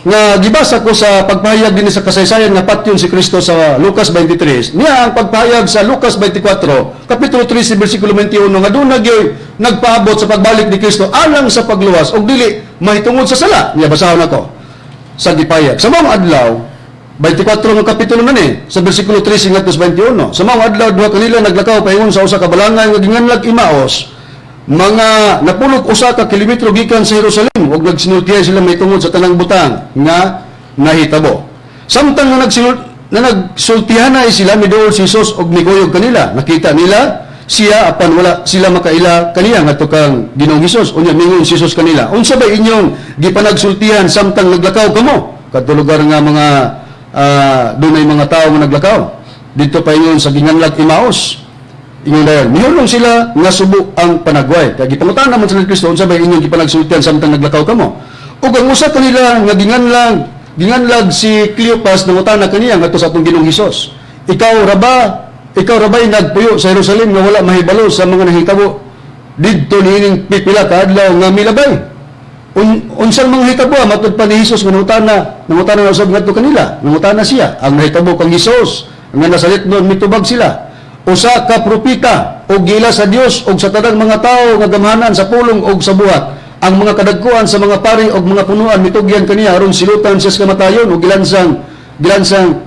Nga gibasa ko sa pagpahayag din sa kasaysayan nga patyon si Kristo sa Lucas 23. Niya ang pagpahayag sa Lucas 24, kapitulo 13, bersikulo 21 nga doon nagyoy nagpaabot sa pagbalik ni Kristo alang sa pagluwas og dili mahitungod sa sala. Niya basahon ako sa gipahayag. Sa maong adlaw, 24 nga kapitulo na ni, sa bersikulo 13 ngadto sa 21. Sa maong adlaw, duha kanila naglakaw paingon sa usa ka balangay nga ginganlag Imaos, mga 91 ka kilometro gikan sa Jerusalem, ug nagsinultihan sila mahitungod sa tanang butang nga nahitabo. Samtang nga nagsultihanay sila, miduol si Jesus og miguyog kanila. Nakita nila siya apan wala sila makaila kaniya ngadto kang Ginoong Hesus. Unya mingon si Jesus kanila, "Unsa ba inyong gipanagsultihan samtang naglakaw kamo?" Kadto lugar nga mga dunay mga tawo nga naglakaw didto paingon sa ginganlag Imaos. Ingon dayon, mihulong sila nga subo ang panagway. Kay gipangutana naman sila ni Kristo, "Unsa ba inyong gipanagsultihan samtang naglakaw kamo?" Ug ang usa kanila nga ginganlag si Cleopas nangutana kaniya ngadto sa atong Ginoong Hesus, "Ikaw ra ba'y nagpuyo sa Jerusalem nga wala mahibalo sa mga nahitabo didto niining pipila ka adlaw nga milabay?" Unsang mga hitabo? Matud pa ni Hesus nga nangutana na usab ngadto kanila. Nangutana siya ang nahitabo kang Hesus nga Nazaretnon. Mitubag sila, usa ka propeta og gila sa Dios og sa tanang mga tawo nga gamhanan sa pulong og sa buhat. Ang mga kadagkuan sa mga pari og mga punuan mitugyan kaniya aron silutan siya sa kamatayon ug gilansang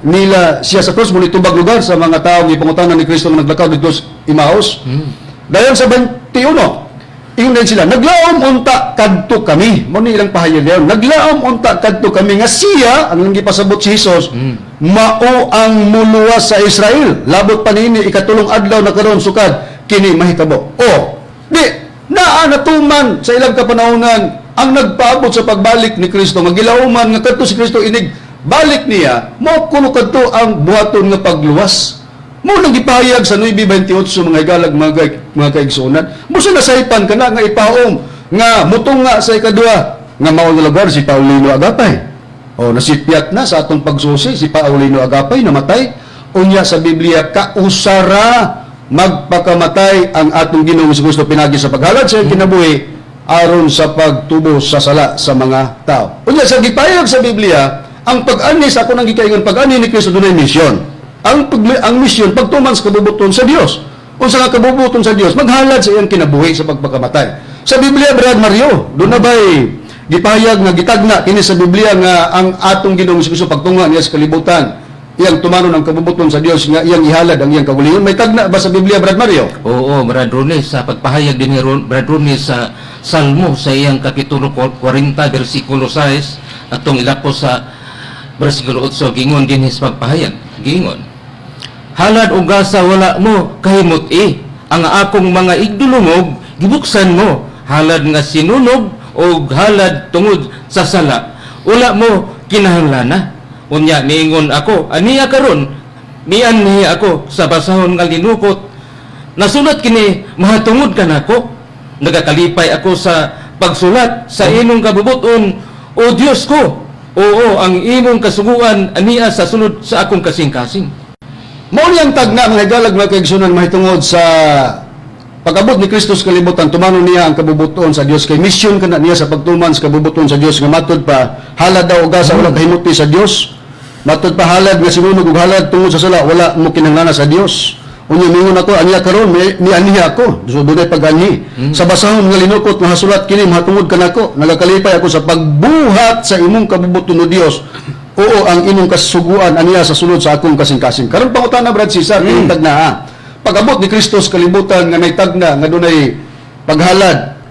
nila siya sa krus. Muli tubag lugar sa mga tawo nga ipangutana ni Kristo nga naglakaw didto sa Emmaus. Dayon sa 21, ingon din sila, "Naglaom unta kadto kami." Mo ni ilang pahayag dayon. "Naglaom unta kadto kami nga siya," ang gipasabot si Jesus, "mao ang muluwas sa Israel. Labot pa niini, ikatulong adlaw na karon sukad kini mahitabo." O, di naa natuman sa ilang kapanahonan ang nagpaabot sa pagbalik ni Kristo nga gilauman nga kadto si Kristo inig balik niya, mao kuno kadto ang buhaton nga pagluwas. Mo nang gipahayag sa 9:28, mga higalag, mga kaigsuonan. Mo sa nasaypan kana nga ipaom nga mutunga sa ikaduha nga mao nga lugar si Paulino Agapay. O nasipyat na sa atong pagsusi si Paulino Agapay, namatay. Unya sa Biblia kausara magpakamatay ang atong Ginoong Kristo pinagi sa paghalad sa iyang kinabuhi aron sa pagtubo sa sala sa mga tao. Unya sa gipahayag sa Biblia, ang pag-ani sa ako nang gikaingon, pag-ani ni Kristo dunay misyon. Ang misyon pagtuman sa kabubuton sa Dios. Unsa nga kabubuton sa Dios? Maghalad sa iyang kinabuhi sa pagpakamatay. Sa Biblia, Brad Mario, doon na ba'y gipahayag nga gitagna kini sa Biblia nga ang atong Ginoong Hesus pagtunga niya sa kalibutan, iyang tumanon ang kabubuton sa Dios nga iyang ihalad ang iyang kaugalingon? May tagna ba sa Biblia, Brad Mario? Oo, Brad Rones, sa pagpahayag din ni Brad Rones sa Salmo sa iyang kapitulo 40 bersikulo 6 atong ilapos sa bersikulo 8, gingon din his pagpahayag. Gingon, "Halad o gasa wala mo kahimut-i, ang akong mga igdulungog gibuksan mo. Halad nga sinunog o halad tungod sa sala wala mo kinahanglana. Unya niingon ako, aniya karon mianhi ako sa basahon nga linukot. Nasulat kini mahatungod kanako. Nagakalipay ako sa pagsulat sa imong kabubuton, O Dios ko. Oo, ang imong kasuguan ania sa sulod sa akong kasing-kasing." Mao ni ang tagna, mga higalag, mga kaigsunan, mahitungod sa pag-abot ni Kristo sa kalibutan, tumanon niya ang kabubuton sa Dios kay mission kana niya sa pagtuman sa kabubuton sa Dios nga matud pa halad daw og gasa wala kahimuti sa Dios. Matud pa halad nga sinunog ug halad tungod sa sala wala mo kinahanglan sa Dios. Unya mingon ako, aniya karon mianhi ako. So dunay pag-anhi. Sa basahon nga linukot nga hasulat kini mahatungod kanako. Nagakalipay ako sa pagbuhat sa imong kabubuton, o Dios. Oo, ang imong kasuguan aniya sa sulod sa akong kasing-kasing. Karon pangutana, Brad Cesar, mm. Tagna ha. Pag-abot ni Kristo sa kalibutan nga nay tagna nga dunay paghalad,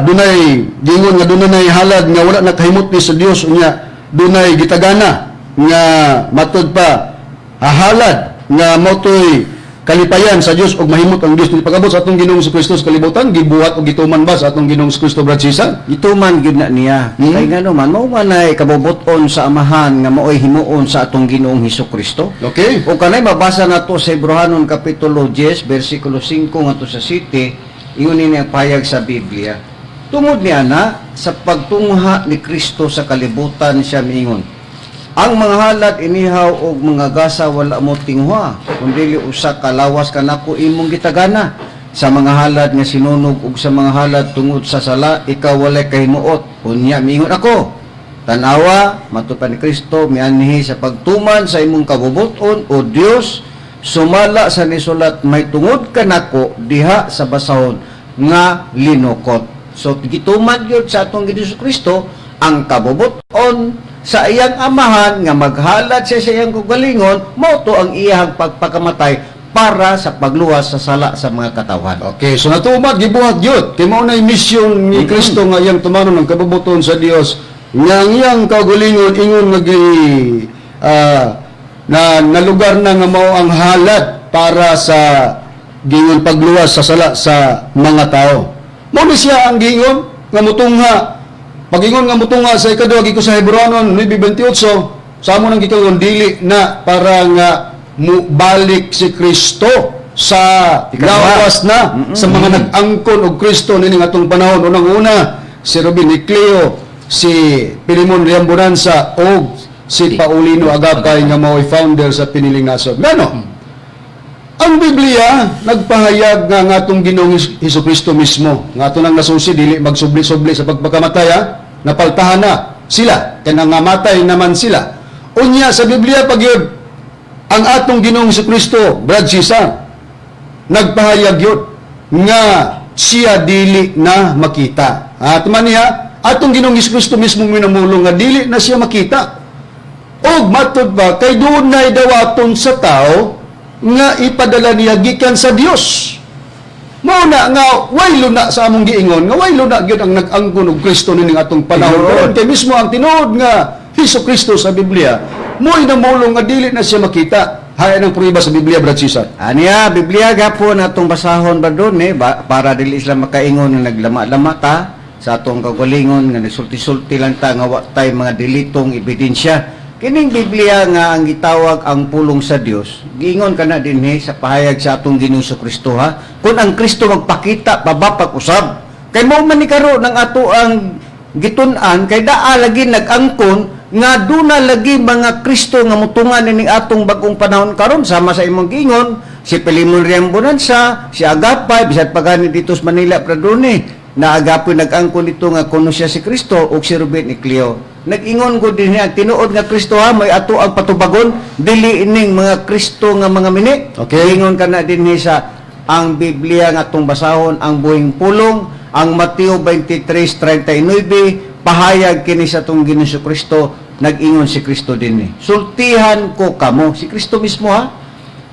dunay gingon nga dunay halad nga wala nakahimot ni sa Dios, unya dunay gitagana nga matud pa hahalad nga motoy kalipayan sa Dios ug mahimot ang Dios. Pag-abot sa atong Ginoong Kristo sa kalibutan, gibuhat og gituman ba sa atong Ginoong Kristo, Brad Cesar? Ituman gyud na niya. Kay ngano man, mao man ay kabubuton sa Amahan nga maoy himuon sa atong Ginoong Hesus Kristo. O kanay mabasa nato sa Hebreohanon kapitulo 10 bersikulo 5 ngadto sa 7, ingon ini ang pahayag sa Biblia. Tungod ni ana sa pagtungha ni Kristo sa kalibutan siya miingon, "Ang mga halad inihaw og mga gasa wala mo tinguha, kundi usa ka lawas kanako imong gitagana. Sa mga halad nga sinunog ug sa mga halad tungod sa sala ikaw walay kahimuot. Unya miingon ako, Tanawa, matud pa ni Kristo, mianhi sa pagtuman sa imong kabubuton o Dios, sumala sa nisulat may tungod kanako diha sa basahon nga linukot. So gituman gyud sa atong Ginoong Kristo ang kabubuton sa iyang amahan nga maghalad siya sa iyang kaugalingon, mao to ang iyang pagpakamatay para sa pagluwas sa sala sa mga katawhan. Okay, so natumat gibuhat gyud kay mao nay misyon ni Kristo nga iyang tumanon ang kabubuton sa Dios nga ang iyang kaugalingon ingon nga gi na nalugar na nga mao ang halad para sa gingon pagluwas sa sala sa mga tao. Mao ni siya ang gingon nga mutungha. Pagingon nga mutungha sa ikaduha gikan sa Hebreonon 9:28 sa amo nang gikangon dili na para nga mubalik si Kristo sa Ikaduha. lawas na sa mga nag-angkon og Kristo nining atong panahon. Unang-una si Ruben Ecleo, si Pilimon Riambonanza og si Paulino Agapay nga mao'y founder sa Piniling Nasod. Ngano? Ang Biblia nagpahayag nga ang atong Ginoong Hesus Kristo mismo nga ato nang nasusi dili magsubli-subli sa pagpakamatay ha? Napaltahan na sila kay nangamatay naman sila. Unya sa Biblia pagyud ang atong Ginoong Hesus Kristo, Brad Cesar, nagpahayag yun nga siya dili na makita. At man niya, atong Ginoong Hesus Kristo mismo minamulong nga dili na siya makita. Og matud ba kay dunay dawaton sa tao nga ipadala niya gikan sa Dios. Mao na nga way luna sa among giingon nga way luna gyud ang nag-angkon og Kristo nining atong panahon karon kay mismo ang tinuod nga Hesus Kristo sa Biblia mo'y namulong nga dili na siya makita. Haya ng prueba sa Biblia, Brad Cesar. Aniya, Biblia gapon atong basahon ba doon eh, para dili sila makaingon nga naglama-lama ta sa atong kaugalingon nga nagsulti-sulti lang ta nga wa tay mga dilitong ebidensya. Kining Biblia nga ang gitawag ang pulong sa Dios, giingon kana dinhi sa pahayag sa atong Ginoong Kristo ha. Kung ang Kristo magpakita pa ba pag-usab, kay mao man ni karon ang ato ang gitun-an kay daa lagi nag-angkon nga duna lagi mga Kristo nga mutungan ining atong bagong panahon karon sama sa imong giingon si Pilimon Riambonanza, si Agapay bisan pa gani dito sa Manila pradone na Agapoy nag-angkon dito nga kuno siya si Kristo ug si Ruben Ecleo. Nag-ingon ko din ang tinuod nga Kristo ha may ato ang patubagon dili ining mga Kristo nga mga mini. Ingon kana dinhi sa ang Biblia nga atong basahon ang buhing pulong ang Mateo 23:39 pahayag kini sa atong Ginoong Kristo. Nag-ingon si Kristo dinhi, sultihan ko kamo, si Kristo mismo ha,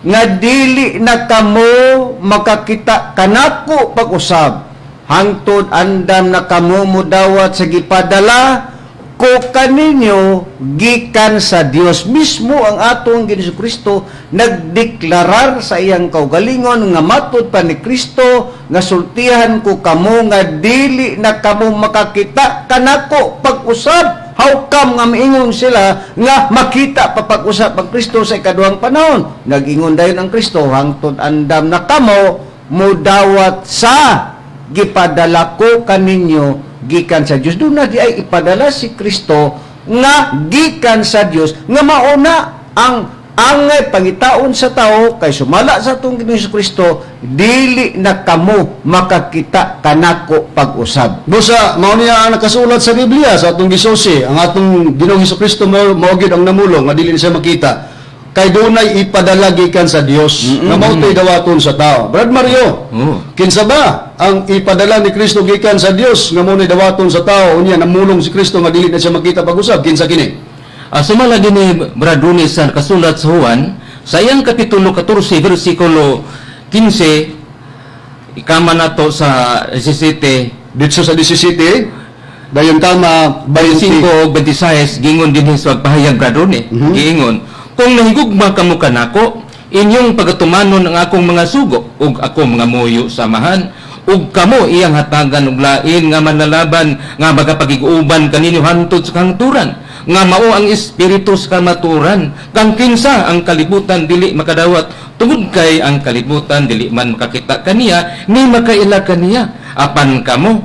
nga dili na kamo makakita kanako pag-usab hangtod andam na kamo modawat sa gipadala ko kaninyo gikan sa Dios. Mismo ang atong Ginoong Kristo nagdeklarar sa iyang kaugalingon nga matud pa ni Kristo nga sultihan ko kamo nga dili na kamo makakita kanako pag-usab. How come nga miingon sila nga makita pa pag-usab ang Kristo sa ikaduhang panahon? Nag-ingon dayon ang Kristo hangtod andam na kamo mudawat sa gipadala ko kaninyo gikan sa Dios. Doon na di ay ipadala si Kristo nga gikan sa Dios nga mauna ang angay pangitaon sa tao kay sumala sa atong Ginoong Kristo dili na kamo makakita kanako pag-usab. Busa, mao niya ang nakasulat sa Biblia sa atong gisusi, ang atong Ginoong Hesus Kristo mao mao gyud ang namulong nga dili na siya makita. Kay dunay ipadala gikan sa Dios nga mao to'y dawaton sa tao. Brad Mario, kinsa ba ang ipadala ni Kristo gikan sa Dios nga mao ni dawaton sa tao unya namulong si Kristo nga dili na siya makita pag-usab? Kinsa kini? Sumala din ni Brad Rooney sa kasulat sa Juan, sa iyang Kapitulo 14, versikulo 15, ikama nato sa 17, Dito sa 17, dayon tama 25 20. ug 26, gingon din sa pagpahayag Brad Rooney. Giingon, kung nahigugma kamo kanako, inyong pagatumanon ang akong mga sugo ug ako mga muyo samahan ug kamo iyang hatagan og lain nga manlalaban nga magapagig-uban kaninyo hantod sa kahangturan nga mao ang espiritu sa kamatuoran kang kinsa ang kalibutan dili makadawat tungod kay ang kalibutan dili man makakita kaniya ni makaila kaniya apan kamo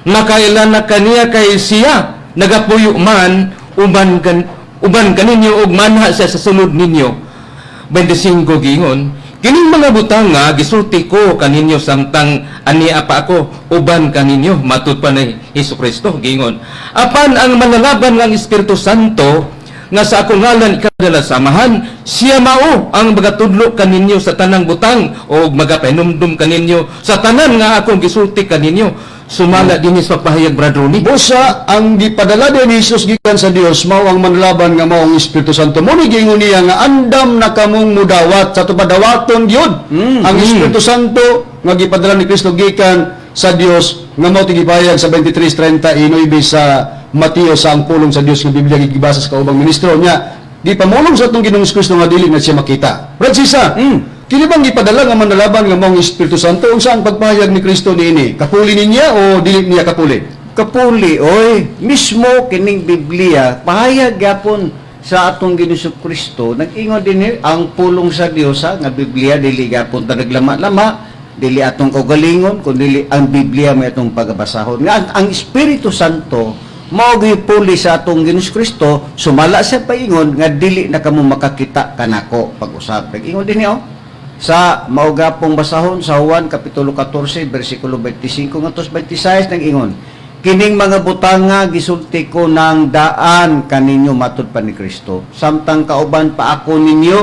nakaila na kaniya kay siya nagapuyo man uban kaninyo ug manha siya sa sulod ninyo. 25 gingon Kining mga butang nga gisulti ko kaninyo samtang ania pa ako uban kaninyo, matud pa ni Hesus Kristo giingon. Apan ang manlalaban nga ang Espiritu Santo nga sa akong ngalan ikadala sa Amahan, siya mao ang magatudlo kaninyo sa tanang butang o magapahinumdum kaninyo sa tanan nga akong gisulti kaninyo. Sumala dinhi sa pahayag, Brother Ronnie. Busa ang gipadala ni Jesus gikan sa Dios mao ang manlaban nga mao ang Espiritu Santo. Mo ni giingon niya nga andam na kamong mudawat sa tupadawaton gyud ang Espiritu Santo nga gipadala ni Kristo gikan sa Dios nga mao tigipahayag sa 23:39 sa Mateo sa ang pulong sa Dios nga Biblia gibasa sa kaubang ministro niya, gipamulong sa atong Ginoong Kristo nga dili na siya makita. Brad Sisa, kini bang gipadala nga manlalaban nga mao ang Espiritu Santo, unsa ang pagpahayag ni Kristo niini? Kapuli niya o dili niya kapuli? Kapuli oy, mismo kining Biblia pahayag gyapon sa atong Ginoong Kristo. Nag-ingon din ang pulong sa Dios ha, nga Biblia dili gyapon ta naglama-lama, dili atong kaugalingon kun dili ang Biblia may atong pagabasahon nga ang Espiritu Santo mao puli sa atong Ginoong Kristo sumala sa paingon nga dili na kamo makakita kanako pag-usab. Nag-ingon din niya oh, sa maugapong basahon sa Juan Kapitulo 14 bersikulo 25 ngadto 26, nang ingon, "Kining mga butanga gisulti ko ng daan kaninyo," matud pa ni Kristo, "samtang kauban pa ako ninyo."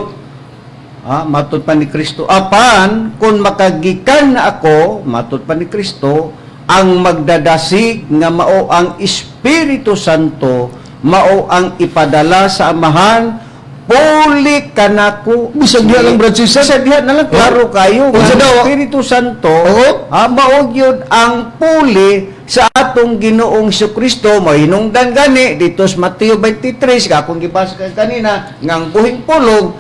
Ah, matud pa ni Kristo, "Apan kung makagikan na ako," matud pa ni Kristo, "ang magdadasig nga mao ang Espiritu Santo, mao ang ipadala sa Amahan puli kanako." Bisag diha lang, Brad Cesar. Bisag diha na lang, klaro kayo Unsa nga daw? ang Espiritu Santo mao gyud ang puli sa atong Ginoong Kristo. Mahinungdan gani dito sa Mateo 23 nga akong gibasa kanina nga ang buhing pulong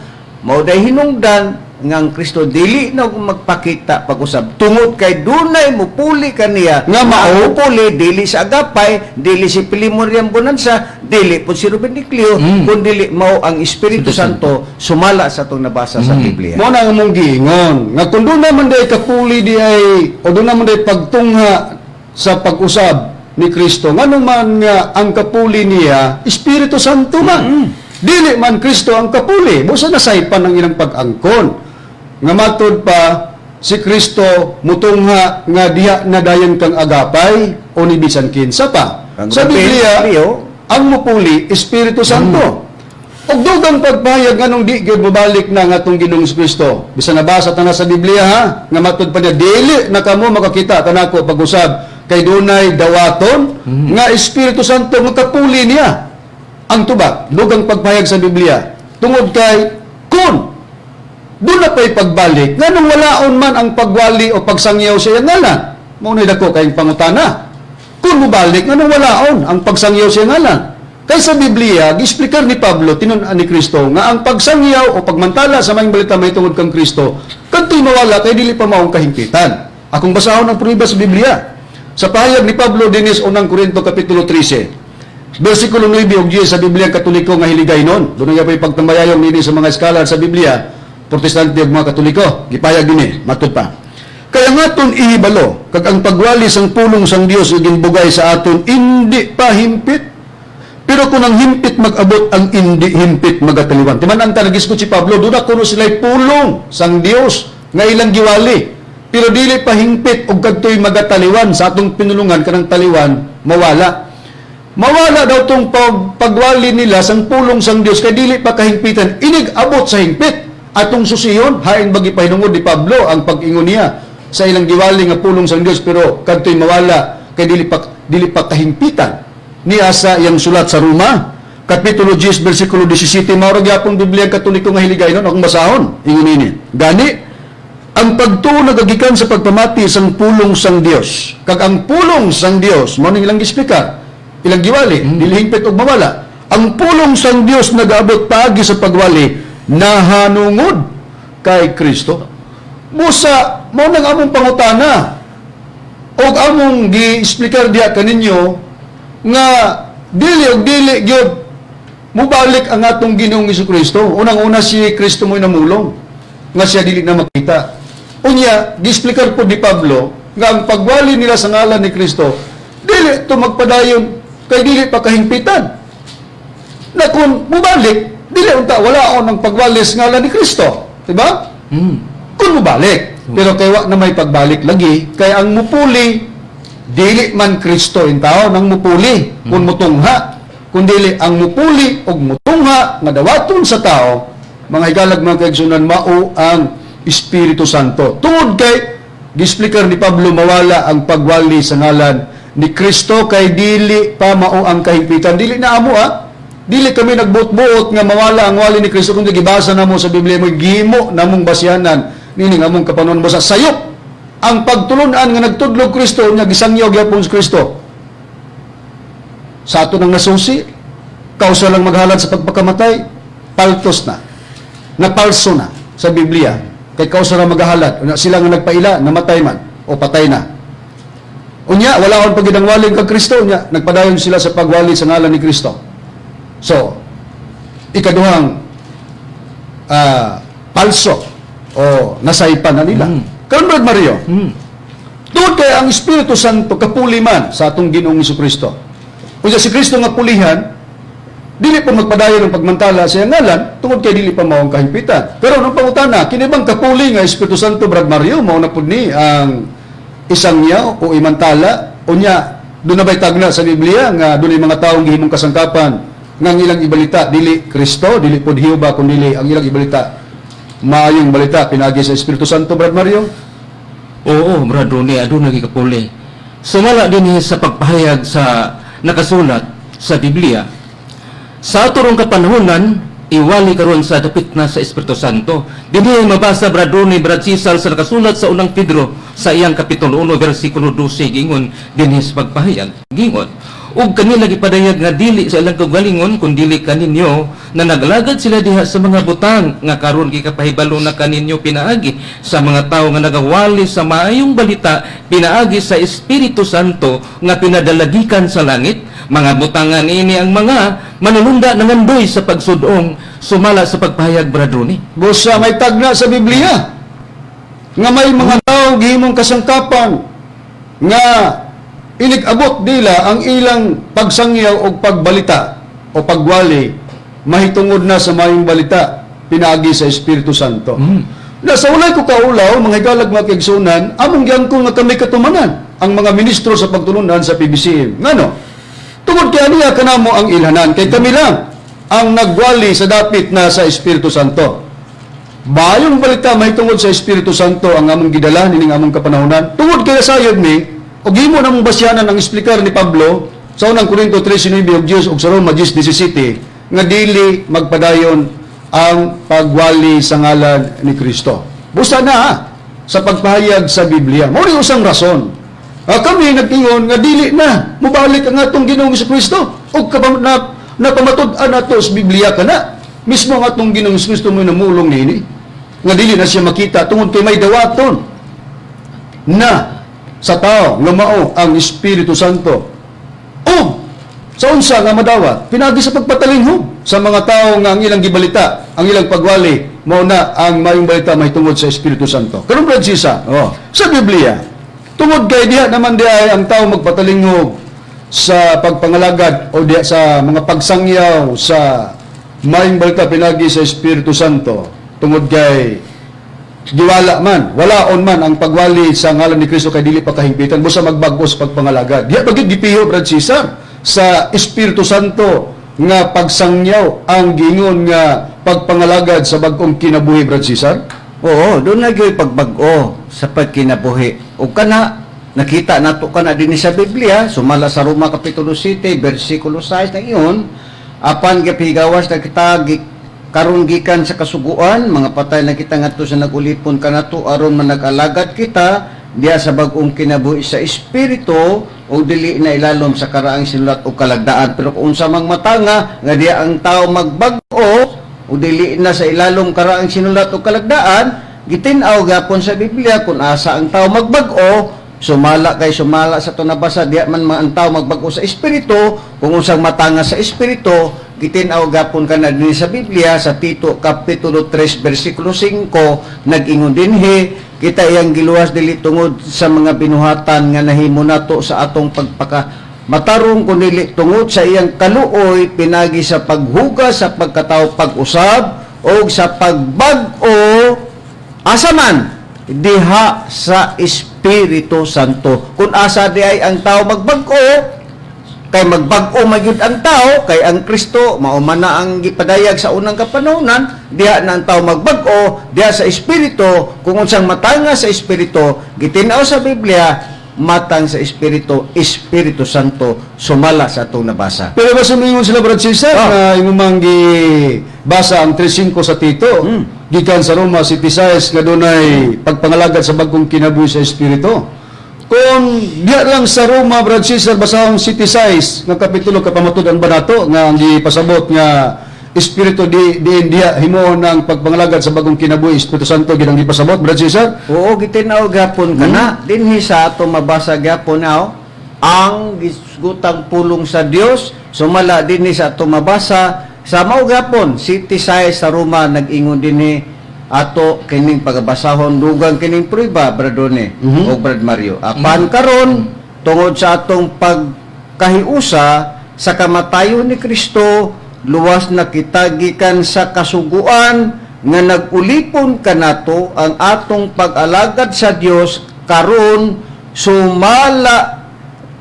mao day hinungdan nga ang Kristo dili na magpakita pag-usab tungod kay dunay mupuli kaniya nga mao? Ang mupuli dili sa Agapay, dili si Pilimon Riang Bonanza, dili po si Ruben Nicleo, kundi mao ang Espiritu Santo sumala sa atong nabasa sa Biblia. Mo na ang among giingon nga kung doon naman day kapuli di ay o doon naman day pagtungha sa pag-usab ni Kristo, ngano man nga ang kapuli niya Espiritu Santo man, dili man Kristo ang kapuli? Busa nasaypan ang ilang pag-angkon nga matud pa si Kristo mutungha nga diha na dayon kang Agapay o ni bisan kinsa pa. Ang Sa Ruben Biblia, Nicleo, ang mupuli Espiritu Santo. Og dugang pagpahayag nganong di gyud mobalik na nga atong Ginoong Kristo. Bisan nabasa ta na sa Biblia ha, nga matud pa niya dili na kamo makakita kanako pag-usab kay dunay dawaton nga Espiritu Santo nga kapuli niya. Ang tubag, dugang pagpahayag sa Biblia tungod kay kun doon na pa'y pagbalik, nganong walaon man ang pagwali o pagsangyaw sa iyang ngalan? Mao na'y dako kayong pangutana. Kung mubalik, nganong walaon ang pagsangyaw sa iyang ngalan? Kay sa Biblia, giexplikar ni Pablo, tinun-an ni Kristo, nga ang pagsangyaw o pagmantala sa maayong balita may tungod kang Kristo, kadto'y mawala kay dili pa maong kahimpitan. Akong basahon ang prueba sa Biblia. Sa pahayag ni Pablo dinis unang Korinto Kapitulo 13, versikulo 9 ug 10 sa Biblia Katoliko nga hiligay nun. Doon nga pa'y pagtambayayong nini sa mga scholar sa Biblia, Protestante ug mga Katoliko, gipayag dinhi, matud pa. Kaya nga aton ihibalo, kag ang pagwali sang pulong sang Dios nga ginbugay sa aton hindi pa himpit. Pero kung ang himpit mag-abot, ang hindi himpit magataliwan. Timan ang tanagiskot si Pablo, doon kuno sila'y pulong sang Dios nga ilang giwali. Pero dili pa hingpit og kadtoy magataliwan sa atong pinulungan kanang taliwan mawala. Mawala daw tong pagwali nila sang pulong sang Dios kay dili pa kahingpitan. Inig abot sa hingpit. Atong susiyon, hain bagi pahinungod ni Pablo ang pag-ingon niya sa ilang giwali nga pulong sang Dios pero kadtoy mawala kay dili pa kahingpitan. Niya sa iyang sulat sa Roma, Kapitulo 10, versikulo 17, mao ra gyapon Biblia Katoliko nga hiligay nun, akong basahon. Ingon ini. Gani, ang pagtuo nagagikan sa pagpamati sang pulong sang Dios. Kag ang pulong sang Dios, mao ning ilang gisplikar, ilang giwali, dili hingpit og mawala. Ang pulong sang Dios nagaabot paagi sa pagwali nahanungod kay Kristo. Busa mao nang among pangutana og among gi-explicar diha kaninyo nga dili og dili gyud mubalik ang atong Ginoong Kristo. Unang-una, si Kristo mo'y namulong nga siya dili na makita. Unya, gi-explicar po ni Pablo nga ang pagwali nila sa ngalan ni Kristo dili to magpadayon kay dili pa kahingpitan. Na kung mubalik, dili unta walaon ang pagwali sa ngalan ni Kristo. Diba? Hmm. Kung mobalik, pero kay wa na may pagbalik lagi, kay ang mupuli dili man Kristo in tao nang mupuli kung mutungha, kun dili ang mupuli og mutungha nga dawaton sa tao, mga higalag, mga kaigsunan, mao ang Espiritu Santo. Tungod kay gisplikar ni Pablo, mawala ang pagwali sa ngalan ni Kristo kay dili pa mao ang kahimpitan. Dili na amo, ah. Dili kami nagbuot-buot nga mawala ang wali ni Kristo, kundi gibasa namo sa Biblia mo, gihimo namong basyanan nining among kapanahon mo sa sayop ang pagtulunan nga nagtudlog Kristo nya gisangyaw gyapon si Kristo sa ato nang nasusi kausa lang maghalad sa pagpakamatay. Paltos na, napalso na sa Biblia kay kausa lang maghahalad. Unya sila nga nagpaila, namatay man o patay na. Unya wala kon pagidang waling kag Kristo. Unya nagpadayon sila sa pagwali sa ngalan ni Kristo. So ikaduhang palso o nasaypan na nila. Karon, Brad Mario, tungod kay ang Espiritu Santo kapuli man sa atong Ginoong Kristo. Unya si Kristo nga pulihan, dili pa magpadayon ang pagmantala sa iyang ngalan tungod kay dili pa mao ang kahimpitan. Pero nung pangutana, kini bang kapuli nga Espiritu Santo, Brad Mario, mao na pud ni ang isang niya o imantala? Unya doon na ba'y tagna sa Biblia nga doon mga taong gihimong kasangkapan nga ang ilang ibalita dili Kristo, dili pod Jehova, kun dili ang ilang ibalita maayong balita pinagi sa Espiritu Santo, Brad Mario? Oo, Brad Ronnie, aduna gikapuli. Sumala din sa pagpahayag sa nakasulat sa Biblia. Sa ato rong kapanahonan, iwali karon sa dapit na sa Espiritu Santo. Dinhi mabasa, Brad Ronnie, Brad Cesar, sa nakasulat sa Unang Pedro sa iyang kapitulo 1 versikulo 12, gingon dinhi sa pagpahayag. Gingon, ug kanila gipadayag nga dili sa ilang kaugalingon kun dili kaninyo na naglagad sila diha sa mga butang nga karon gikapahibalo na kaninyo pinaagi sa mga tawo nga nagawali sa maayong balita pinaagi sa Espiritu Santo nga pinadalagikan sa langit. Mga butangan ini ang mga manulunda nangandoy sa pagsudong, sumala sa pagpahayag, Brad Ronnie. Busa may tagna sa Biblia nga may mga tao gihimong kasangkapan nga inig-abot nila ang ilang pagsangyaw o pagbalita o pagwali mahitungod na sa mayong balita pinaagi sa Espiritu Santo. Na sa ulay ko kaulaw, mga higalag, mga kaigsunan, among giyangkong nga kami katumanan ang mga ministro sa pagtulunan sa PBCM. Ngano? Tungod kay aniya kanamo ang ilhanan, kay kami lang ang nagwali sa dapit na sa Espiritu Santo. Bayong balita mahitungod sa Espiritu Santo ang among gidala nining among kapanahonan. Tungod kay sayod mi, og himo namong basyanan ang eksplikar ni Pablo sa Unang Korinto 3:9 ug Diyos ug sa Roma 10:17 nga dili magpadayon ang pagwali sa ngalan ni Kristo. Busa na ha, sa pagpahayag sa Biblia. Mao ni usang rason. Kami nag-ingon nga dili na mobalik ang atong Ginoong Kristo ug na, napamatud-an nato sa Biblia kana. Mismo ang atong Ginoong Kristo mo namulong niini nga dili na siya makita tungod kay may dawaton na sa tao nga mao ang Espiritu Santo. Ug sa unsa nga madawat? Pinagi sa pagpatalinghog sa mga tao nga ang ilang gibalita, ang ilang pagwali mao na ang mayong balita mahitungod sa Espiritu Santo. Karon, Brad Sisa, sa Biblia, tungod kay diha naman diha ay ang tao magpatalingog sa pagpangalagad o diha sa mga pagsangyaw sa mayong balita pinagi sa Espiritu Santo, tungod kay giwala man, walaon man ang pagwali sa ngalan ni Kristo kay dili pa kahimpitan, busa magbag-o sa pagpangalagad. Diha ba gid gipiho, Brad Cesar, sa Espiritu Santo nga pagsangyaw ang giingon nga pagpangalagad sa bag-ong kinabuhi, Brad Cesar? Oo, doon na gyud pagbag-o sa pagkinabuhi. Ug kana nakita nato kana dinhi sa Biblia, sumala sa Roma kapitulo 7 bersikulo 6 na iyon, apan gipigawas na kita karon gikan sa kasuguan, mga patay na kita ngadto sa nagulipon kanato aron manag-alagad kita diha sa bag-ong kinabuhi sa espiritu o dili na ilalom sa karaang sinulat o kalagdaan. Pero kung unsa mang matanga nga diha ang tao magbag-o o dili na sa ilalom karaang sinulat o kalagdaan, gitin-aw gapon sa Biblia kung asa ang tao magbag-o. Sumala kay sumala sa nabasa diha man mga ang tao magbag-o sa espiritu, kung unsang matanga sa espiritu, gitin-aw gapon kana dinhi sa Biblia sa Tito kapitulo 3 bersikulo 5. Nag-ingon dinhi, kita iyang giluwas dili tungod sa mga binuhatan nga nahimo nato sa atong pagpaka matarong kundi tungod sa iyang kaluoy pinagi sa paghugas sa pagkatao pag-usab o sa pagbag-o asa man. Diha sa Espiritu Santo. Kung asa di ay ang tao magbag-o, kay magbag-o magyud ang tao, kay ang Kristo mao man na ang gipadayag sa unang kapanahonan, diha na ang tao magbag-o diha sa Espiritu. Kung unsang matanga sa Espiritu gitin-aw sa Biblia, matang sa Espiritu, Espiritu Santo, sumala sa atong nabasa. Pero ba sumingon sila, Brad Cesar, Ah. na imong mang basa ang 3.5 sa Tito, gikan sa Roma, si Tisayas nga dunay pagpangalagad sa bagong kinabuhi sa Espiritu. Kung diya lang sa Roma, Brad Cesar, basahong City Size, nga kapitulo kapamatud-an ba nato nga ang gipasabot nga Espiritu di diin diha himuon ang pagpangalagad sa bagong kinabuhi, Espiritu Santo gid ang gipasabot, Brad Cesar? Oo, gitin-aw gyapon kana. Dinhi sa ato mabasa gyapon aw ang gisgutang pulong sa Dios sumala dinhi sa ato mabasa sa mao gyapon city size sa Roma nag-ingon dinhi ato kining pagabasahon dugang kining prueba, Bradone o Brad Mario. Apan karon, tungod sa atong pagkahiusa sa kamatayon ni Kristo, luwas na kita gikan sa kasuguan nga nag-ulipon kanato. Ang atong pag-alagad sa Dios karon sumala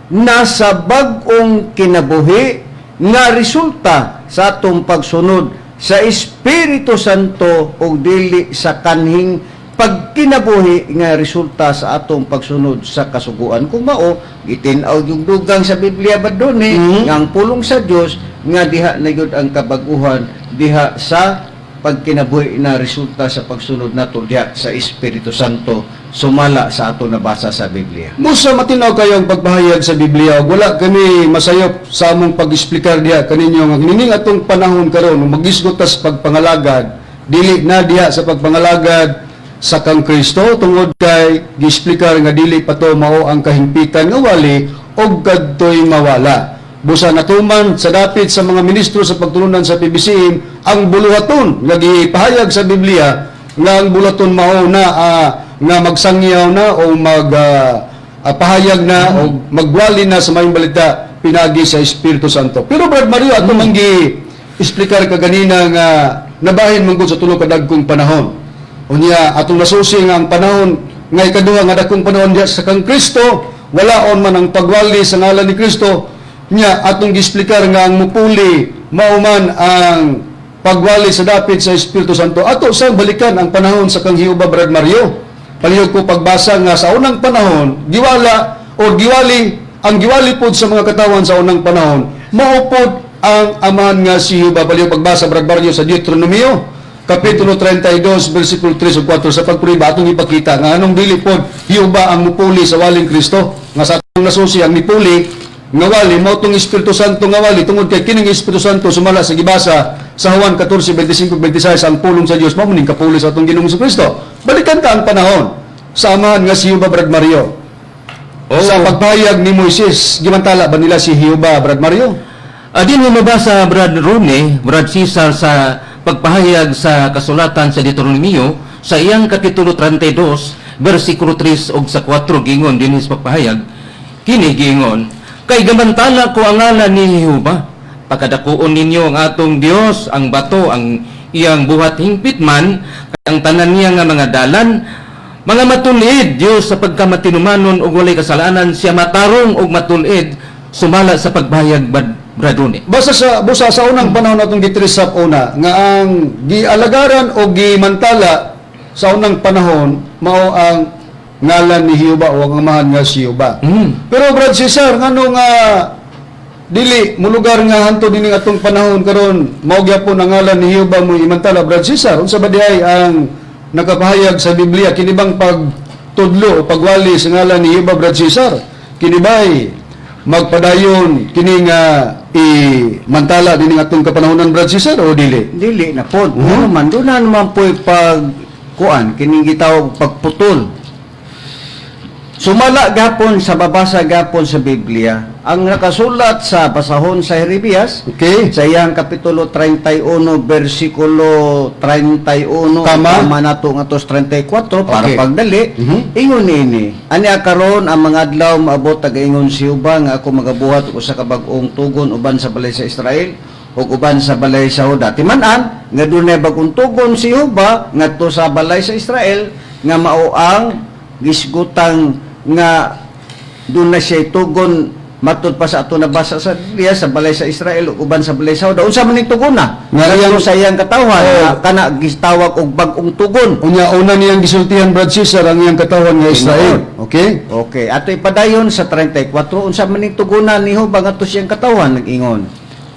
na sa bag-ong kinabuhi nga resulta sa atong pagsunod sa Espiritu Santo ug dili sa kanhing pagkinabuhi nga resulta sa atong pagsunod sa kasuguan. Kung mao gitin-aw yung dugang sa Biblia ba doon eh, nga ang pulong sa Dios nga diha na gyud ang kabaguhan diha sa pagkinabuhi na resulta sa pagsunod nato diha sa Espiritu Santo sumala sa ato nabasa sa Biblia. Musa matinaw kayo ang pagpahayag sa Biblia ug wala kami masayop sa among pag-explicar diha kaninyo nga nining atong panahon karon magisgot tas pagpangalagad dili na diha sa pagpangalagad sa kang Kristo tungod kay giexplikar nga dili pa to mao ang kahimpitan nga wali og kadtoy mawala. Busa natuman sa dapit sa mga ministro sa pagtulunan sa PBCM ang buluhaton nga gipahayag sa Biblia nga ang buluhaton mao na nga magsangyaw na o mag pahayag na o magwali na sa maayong balita pinagi sa Espiritu Santo. Pero Brad Mario, ato mang gi explicar ka ganina nga nabahin man gud sa tulo ka dagkong panahon. Unya atong nasusi nga ang panahon nga ikaduha nga dagkong panahon diya sa kang Kristo, walaon man ang pagwali sa ngalan ni Kristo. Nya atong giexplikar nga ang mupuli mao man ang pagwali sa dapit sa Espiritu Santo. Ato sang balikan ang panahon sa kang Jehova, Brad Mario. Palihog ko pagbasa nga sa unang panahon, giwala o giwali, ang giwali pod sa mga katawan sa unang panahon, mao pod ang amahan nga si Jehova. Palihog pagbasa, Brad Mario, sa Deuteronomio, Kapitulo 32, versikulo 3 ug 4 sa pagpuriba atong ipakita nga anong dili pod Jehova ang mupuli sa waling Kristo nga sa atong nasusi ang mipuli nga wali mao tong Espiritu Santo nga wali tungod kay kining Espiritu Santo sumala sa gibasa sa Juan 14:25 26 ang pulong sa Dios mao ning kapuli sa atong Ginoong Kristo. Balikan ta ang panahon sa amahan nga si Jehova, Brad Mario. Sa pagpahayag ni Moises, gimantala ba nila si Jehova, Brad Mario? Adin mo mabasa, Brad Rune, Brad Cesar, sa pagpahayag sa kasulatan sa Deuteronomio sa iyang kapitulo 32 versikulo 3 ug sa 4, gingon dinhi sa pagpahayag kini, gingon, "Kay gamantala ko ang ngalan ni Jehova. Pakadakuon ninyo ang atong Dios, ang bato, ang iyang buhat hingpit man, kay ang tanan niya nga mga dalan mga matulid Dios sa pagkamatinumanon ug walay kasalanan, siya matarong ug matulid," sumala sa pagpahayag, Brad Rune. Basta sa busa sa unang panahon atong gitrisap una nga ang gialagaran o gimantala sa unang panahon mao ang ngalan ni Jehova o ang amahan nga si Jehova. Pero Brad Cesar, ngano nga dili mulugar nga hantod nining atong panahon karon mao gyapon ang ngalan ni Jehova mo imantala, Brad Cesar? Unsa ba diay ang nakapahayag sa Biblia kini bang pagtudlo o pagwali sa ngalan ni Jehova, Brad Cesar? Kini bay magpadayon kini nga imantala dining atong kapanahonan, Brad Cesar, o dili? Dili na pod. Ano man doon na naman po'y pag kuan kining gitawag pagputol. Sumala gapon sa babasa gapon sa Biblia ang nakasulat sa basahon sa Jeremias sa iyang kapitulo 31 versikulo 31. Tama. Nato nga tos 34 para pagdali. Ingon niini, "Ani karon ang mga adlaw maabot, tagaingon si Jehova, nga ako magabuhat og usa ka bag-ong tugon uban sa balay sa Israel ug uban sa balay sa Juda. Timan-an nga dunay bag-ong tugon si Jehova ngadto sa balay sa Israel nga mao ang gisgutang nga doon na siya tugon matud pa sa ato nabasa sa Biblia sa balay sa Israel ug uban sa balay sa Juda. Unsa man ning tugona? Nga Ngadto sa iyang katawhan Oo. nga kana gitawag og bag-ong tugon. Unya una niyang gisultihan, Brad Cesar, ang iyang katawhan nga Israel. Okay? Okay, ato ipadayon sa 34, unsa man ning tugunan ni Jehova ngadto siyang katawhan nag-ingon.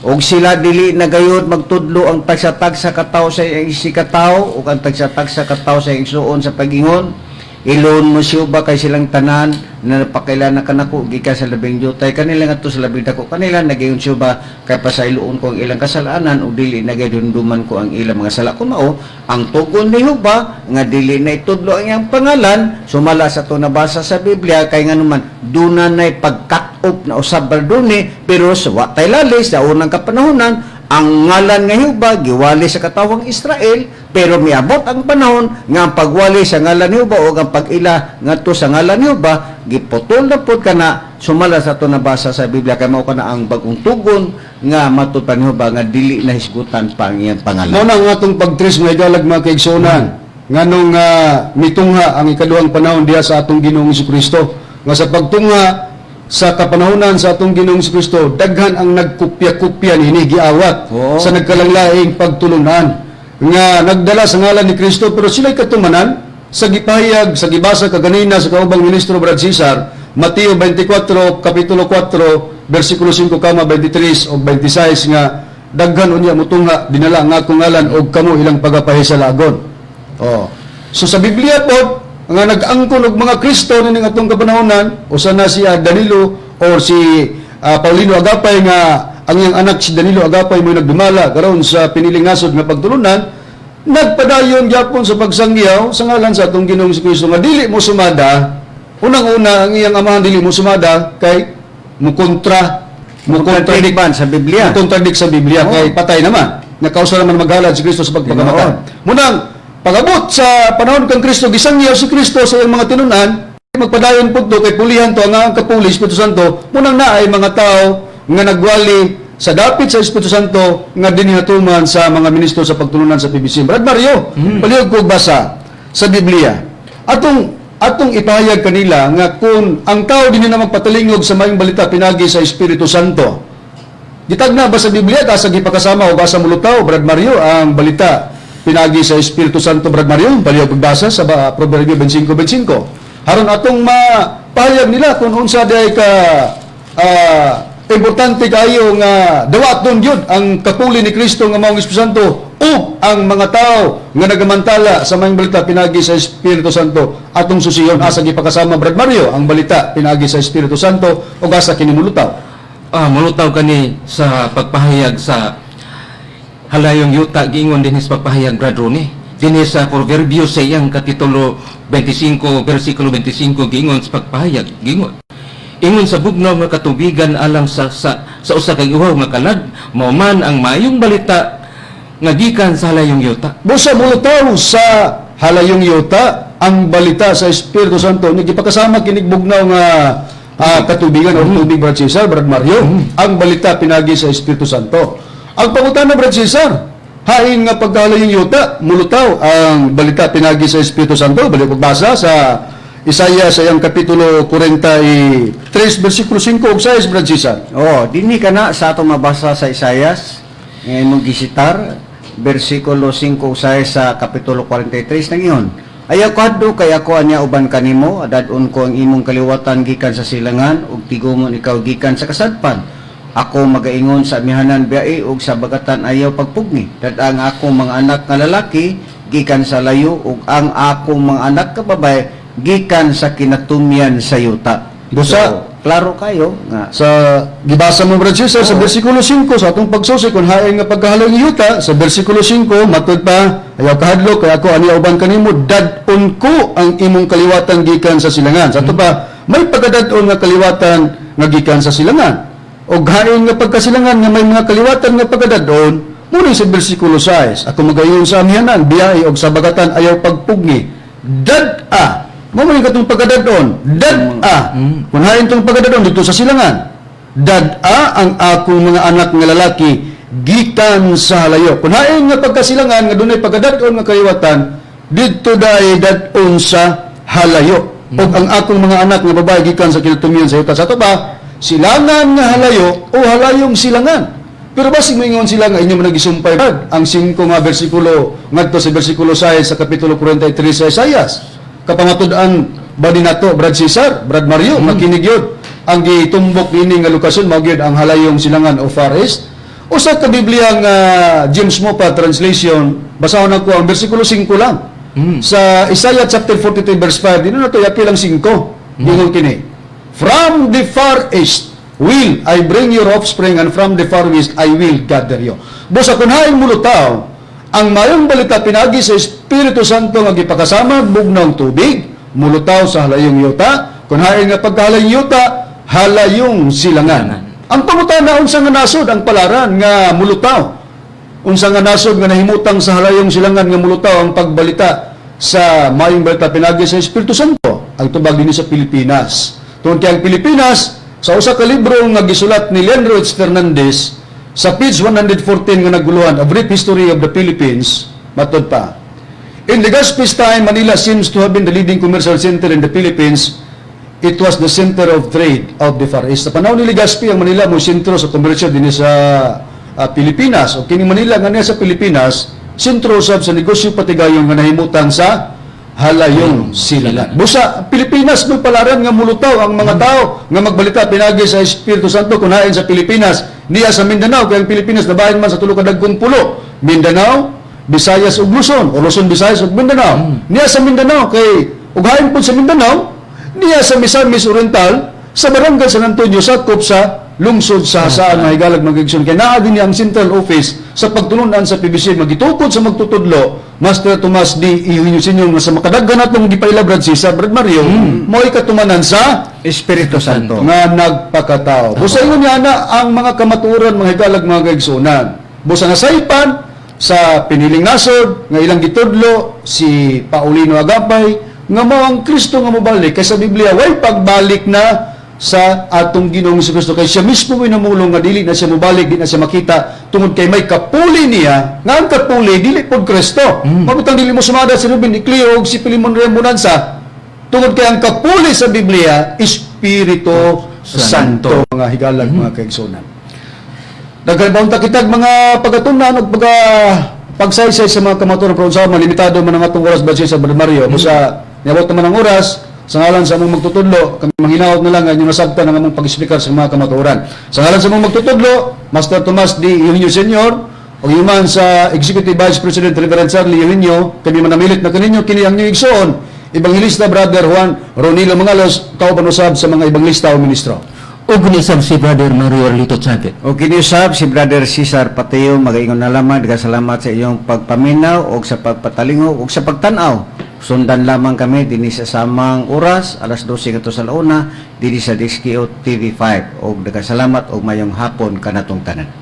Og sila dili na gayud magtudlo ang tagsa-tagsa ka tawo sa iyang isigkatawo ug ang tagsa-tagsa ka tawo sa iyang igsuon sa pag-ingon. Ilon mo siya ba kay silang tanan na napakaila na kanako gikan sa labing jutay kanila ngadto sa labing dako kanila nagayon siya ba kay pasayloon ko ang ilang kasalanan ug dili na gayud hunduman ko ang ilang mga sala. Kung mao ang tugon ni Jehova nga dili na itudlo ang iyang pangalan sumala sa ato nabasa sa Biblia kay nganuman duna nay pagkat-op na usab duni, pero sa wa tay lalis sa unang kapanahonan ang ngalan nga Jehova giwali sa katawang Israel, pero miabot ang panahon nga ang pagwali sa ngalan ni Jehova o ang pag-ila ngadto sa ngalan ni Jehova giputol na pud kana sumala sa ato nabasa sa Biblia kay mao kana ang bag-ong tugon nga matud pa ni Jehova nga dili na hisgutan pa ang iyang pangalan. Mao na ang atong pagtris, mga igalag, mga kaigsuonan, nganong mitungha ang ikaduhang panahon diha sa atong Ginoong Kristo. Nga sa pagtungha sa kapanahonan sa atong Ginoong Kristo, daghan ang nagkupya-kupya niini, giawat sa nagkalanglaing pagtulunan nga nagdala sa ngalan ni Kristo, pero sila'y katumanan sa gipahayag sa gibasa kaganina sa kaubang ministro Brad Cesar, Mateo 24 kapitulo 4 bersikulo 5 kama 23 og 26, nga daghan unya mutungha dinala ang akong ngalan og kamo ilang pagapahisalagon. Oh. So sa Biblia po nga nag-angkon og mga Kristo nining atong kapanahonan, usa na si Danilo or si Paulino Agapay, nga ang iyang anak si Danilo Agapay mo nagdumala karon sa piniling nasod nga pagtulunan, nagpadayon gyapon sa pagsangyaw sa ngalan sa atong Ginoong Kristo nga dili mo sumada. Unang-una, ang iyang amahan dili mo sumada kay mukontra, Contradict mukontradict man sa Biblia. Contradict sa Biblia kay patay naman. Nakausa naman maghalad si Kristo sa pagpakamatay. Munang pag-abot sa panahon kang Kristo, gisangyaw si Kristo sa iyang mga tinunan, magpadayon po to kay pulihan to ang kapuli Espiritu Santo, munang naay mga tao nga nagwali sa dapit sa Espiritu Santo nga dinihatuman sa mga ministro sa pagtulunan sa PBC. Brad Mario, palihog ko basa sa Biblia. Atong atong ipahayag kanila nga kung ang tao dinhi na magpatalingog sa maayong balita pinagi sa Espiritu Santo, gitagna ba sa Biblia asa gipakasama o asa mulutaw, Brad Mario, ang balita pinagi sa Espiritu Santo, Brad Mario? Palihog pagbasa sa Proverbio 25:25. Haron atong mapahayag nila kung unsa diay ka importante kayo nga dawaton gyud ang kapuli ni Kristo nga maong Espiritu Santo ug ang mga tao nga nagamantala sa maayong balita pinagi sa Espiritu Santo. Atong susiyon asa gipakasama, Brad Mario, ang balita pinagi sa Espiritu Santo ug asa kini mulutaw. Mulutaw kani sa pagpahayag sa halayong yuta, giingon dinhi sa pagpahayag, Brad Ronnie, dinhi sa Proverbio sa iyang kapitulo 25 bersikulo 25, giingon sa pagpahayag, giingon ingon sa bugnaw nga katubigan alang sa usa ka iuhaw nga kalag, mao man ang maayong balita nga gikan sa halayong yuta. Busa mulutaw sa halayong yuta ang balita sa Espiritu Santo. Nagipakasama kinig bugnaw nga katubigan o tubig, Brad Cesar, Brad Mario, ang balita pinagi sa Espiritu Santo. Ang pangutana, Brad Cesar, hain nga pagkahalayong yuta, mulutaw ang balita pinagi sa Espiritu Santo? Balik pagbasa sa Isaiah sa iyang kapitulo 43 bersikulo 5 ug 6, Brad Cesar. Oh, dinhi kana sa atong mabasa sa Isayas nga imong gisitar, bersikulo 5 ug 6 sa kapitulo 43 nang iyon. Ayaw kahadlok kay ako ania uban kanimo, adad-on ko ang imong kaliwatan gikan sa silangan ug tigumon ikaw gikan sa kasadpan. Ako magaingon sa amihanan biyae ug sa bagatan ayaw pagpugni. Dad ang akong mga anak nga lalaki gikan sa layo ug ang akong mga anak nga babae gikan sa kinatumyan sa yuta. Busa. So, klaro kayo nga Sa gibasa mo, Brad Cesar, sa bersikulo 5 sa atong pagsusi kung hain nga pagkahalong yuta sa bersikulo 5, matud pa, ayaw kahadlok kay ako ania uban kanimo, dad-on ko ang imong kaliwatan gikan sa silangan. Sa ato pa may pagkadad-on nga kaliwatan nga gikan sa silangan og hain nga pagkasilangan nga may mga kaliwatan nga pagkadad-on. Muna sa bersikulo 6, ako magayon sa amihanan biyahe og sa bagatan ayaw pagpugni, dad-a mo man katong pagkadad-on, dad-a. Kung hain tong pagkadad-on dito sa silangan, dad-a ang akong mga anak nga lalaki. gikan sa halayo. Kung hain nga pagkasilangan nga dunay pagkadad-on nga kaliwatan, didto dai dad-on sa halayo. Ug ang akong mga anak nga babae gikan sa kinatumyan sa yuta. Sa ato ba, silangan nga halayo o halayong silangan? Pero basig moingon sila nga inyo man nagisumpay, Brad, ang 5 nga bersikulo ngadto sa bersikulo 6 sa kapitulo 43 sa Isaias. Kapamatud-an ba ni nato, Brad Cesar, Brad Mario, makinig yun ang gitumbok niini nga lokasyon mao gyud ang halayong silangan o Far East? Usa ka Biblia nga James Moffatt translation, basahon ako ang bersikulo 5 lang. Sa Isaiah chapter 43 verse 5, dino na to yapil ang 5. Ingon kini: "From the far east will I bring your offspring, and from the far west I will gather you." Busa kung hain mulutaw ang mayong balita pinagi sa Espiritu Santo nga gipakasama bugnawng tubig, mulutaw sa halayong yuta. Kung hain nga pagkahalayong yuta, halayong silangan. Ang pangutana, unsa nga nasod ang palaran nga mulutaw? Unsa nga nasod nga nahimutang sa halayong silangan nga mulutaw ang pagbalita sa mayong balita pinagi sa Espiritu Santo? Ang tubag dinhi sa Pilipinas. Tungod kay ang Pilipinas, sa usa ka libro nga gisulat ni Leandro H. Fernandez sa page 114 nga naguluhan, A Brief History of the Philippines, matod pa: "In Legazpi's time, Manila seems to have been the leading commercial center in the Philippines. It was the center of trade of the Far East." Sa panahon ni Legazpi, ang Manila mo sentro sa komersyo dinhi sa Pilipinas. O kini Manila nga niya sa Pilipinas, sentro sab sa negosyo patigayon nga nahimutang sa halayong silangan. Busa, Pilipinas mo'y palaran nga mulutaw ang mga tao nga magbalita pinagi sa Espiritu Santo kung hain sa Pilipinas. Niya sa Mindanao, kaya ang Pilipinas nabahin man sa tulo ka dagkong pulo: Mindanao, Visayas ug Luzon, o Luzon, Visayas ug Mindanao. Niya sa Mindanao kay ug hain pud sa Mindanao, niya sa Misamis Oriental, sa Barangay San Antonio, sakop sa lungsod sa Jasaan, mga higalag, mga igsoon. Kay naa din ang central office sa pagtulunan sa PBC magitukod sa magtutudlo, Master Tomas D. Eugenio Senior, nga sa makadaghan natong gipaila, Brad Cesar, Brad Mario, mo'y katumanan sa Espiritu Santo nga nagpakatao. Busa ingon niya na ang mga kamatuoran, mga higalag, mga kaigsunan. Busa nasaypan sa piniling nasod nga ilang gitudlo si Paulino Agapay nga mao ang Kristo nga mobalik, kay sa Biblia way pagbalik na sa atong Ginoong Kristo, kay siya mismo may namulong nga dili na siya mobalik, di na siya makita tungod kay may kapuli niya nga ang kapuli dili pod Kristo. Mabutang dili mo sumada si Ruben Ecleo ug si Pilimon Bonanza tungod kay ang kapuli sa Biblia, Espiritu Santo, mga higalag, mga kaigsunan. Daghan pa unta kitag mga pagatunan ug pagsaysay sa mga kamatuoran, pero unsa man, limitado man ang atong oras ba sa Brother Mario. Busa niabot naman ang oras. Sa ngalan sa among magtutudlo, kami manghinaot na lang nga inyong nasabtan ang among pag-explicar sa mga kamatuoran. Sa ngalan sa among magtutudlo, Master Tomas D. Eugenio Senior, ug human sa Executive Vice President Reverend Charlie Eugenio, kami manamilit na kaninyo. Kini ang inyong igsoon, Evangelista Brother Juan Ronilo Mangalos, kauban usab sa mga ebangelista o ministro. Ug ni si Brother Mario Arlito Chavez. O kiniusab si Brother Cesar Pateo, magaingon na lamang daghang salamat sa iyong pagpaminaw o sa pagpatalingog o sa pagtan-aw. Sundan lamang kami dinhi sa samang oras, alas 12 ngadto sa launa, dinhi sa DXKO TV5. Og daghang salamat og mayong hapon kanatong tanan.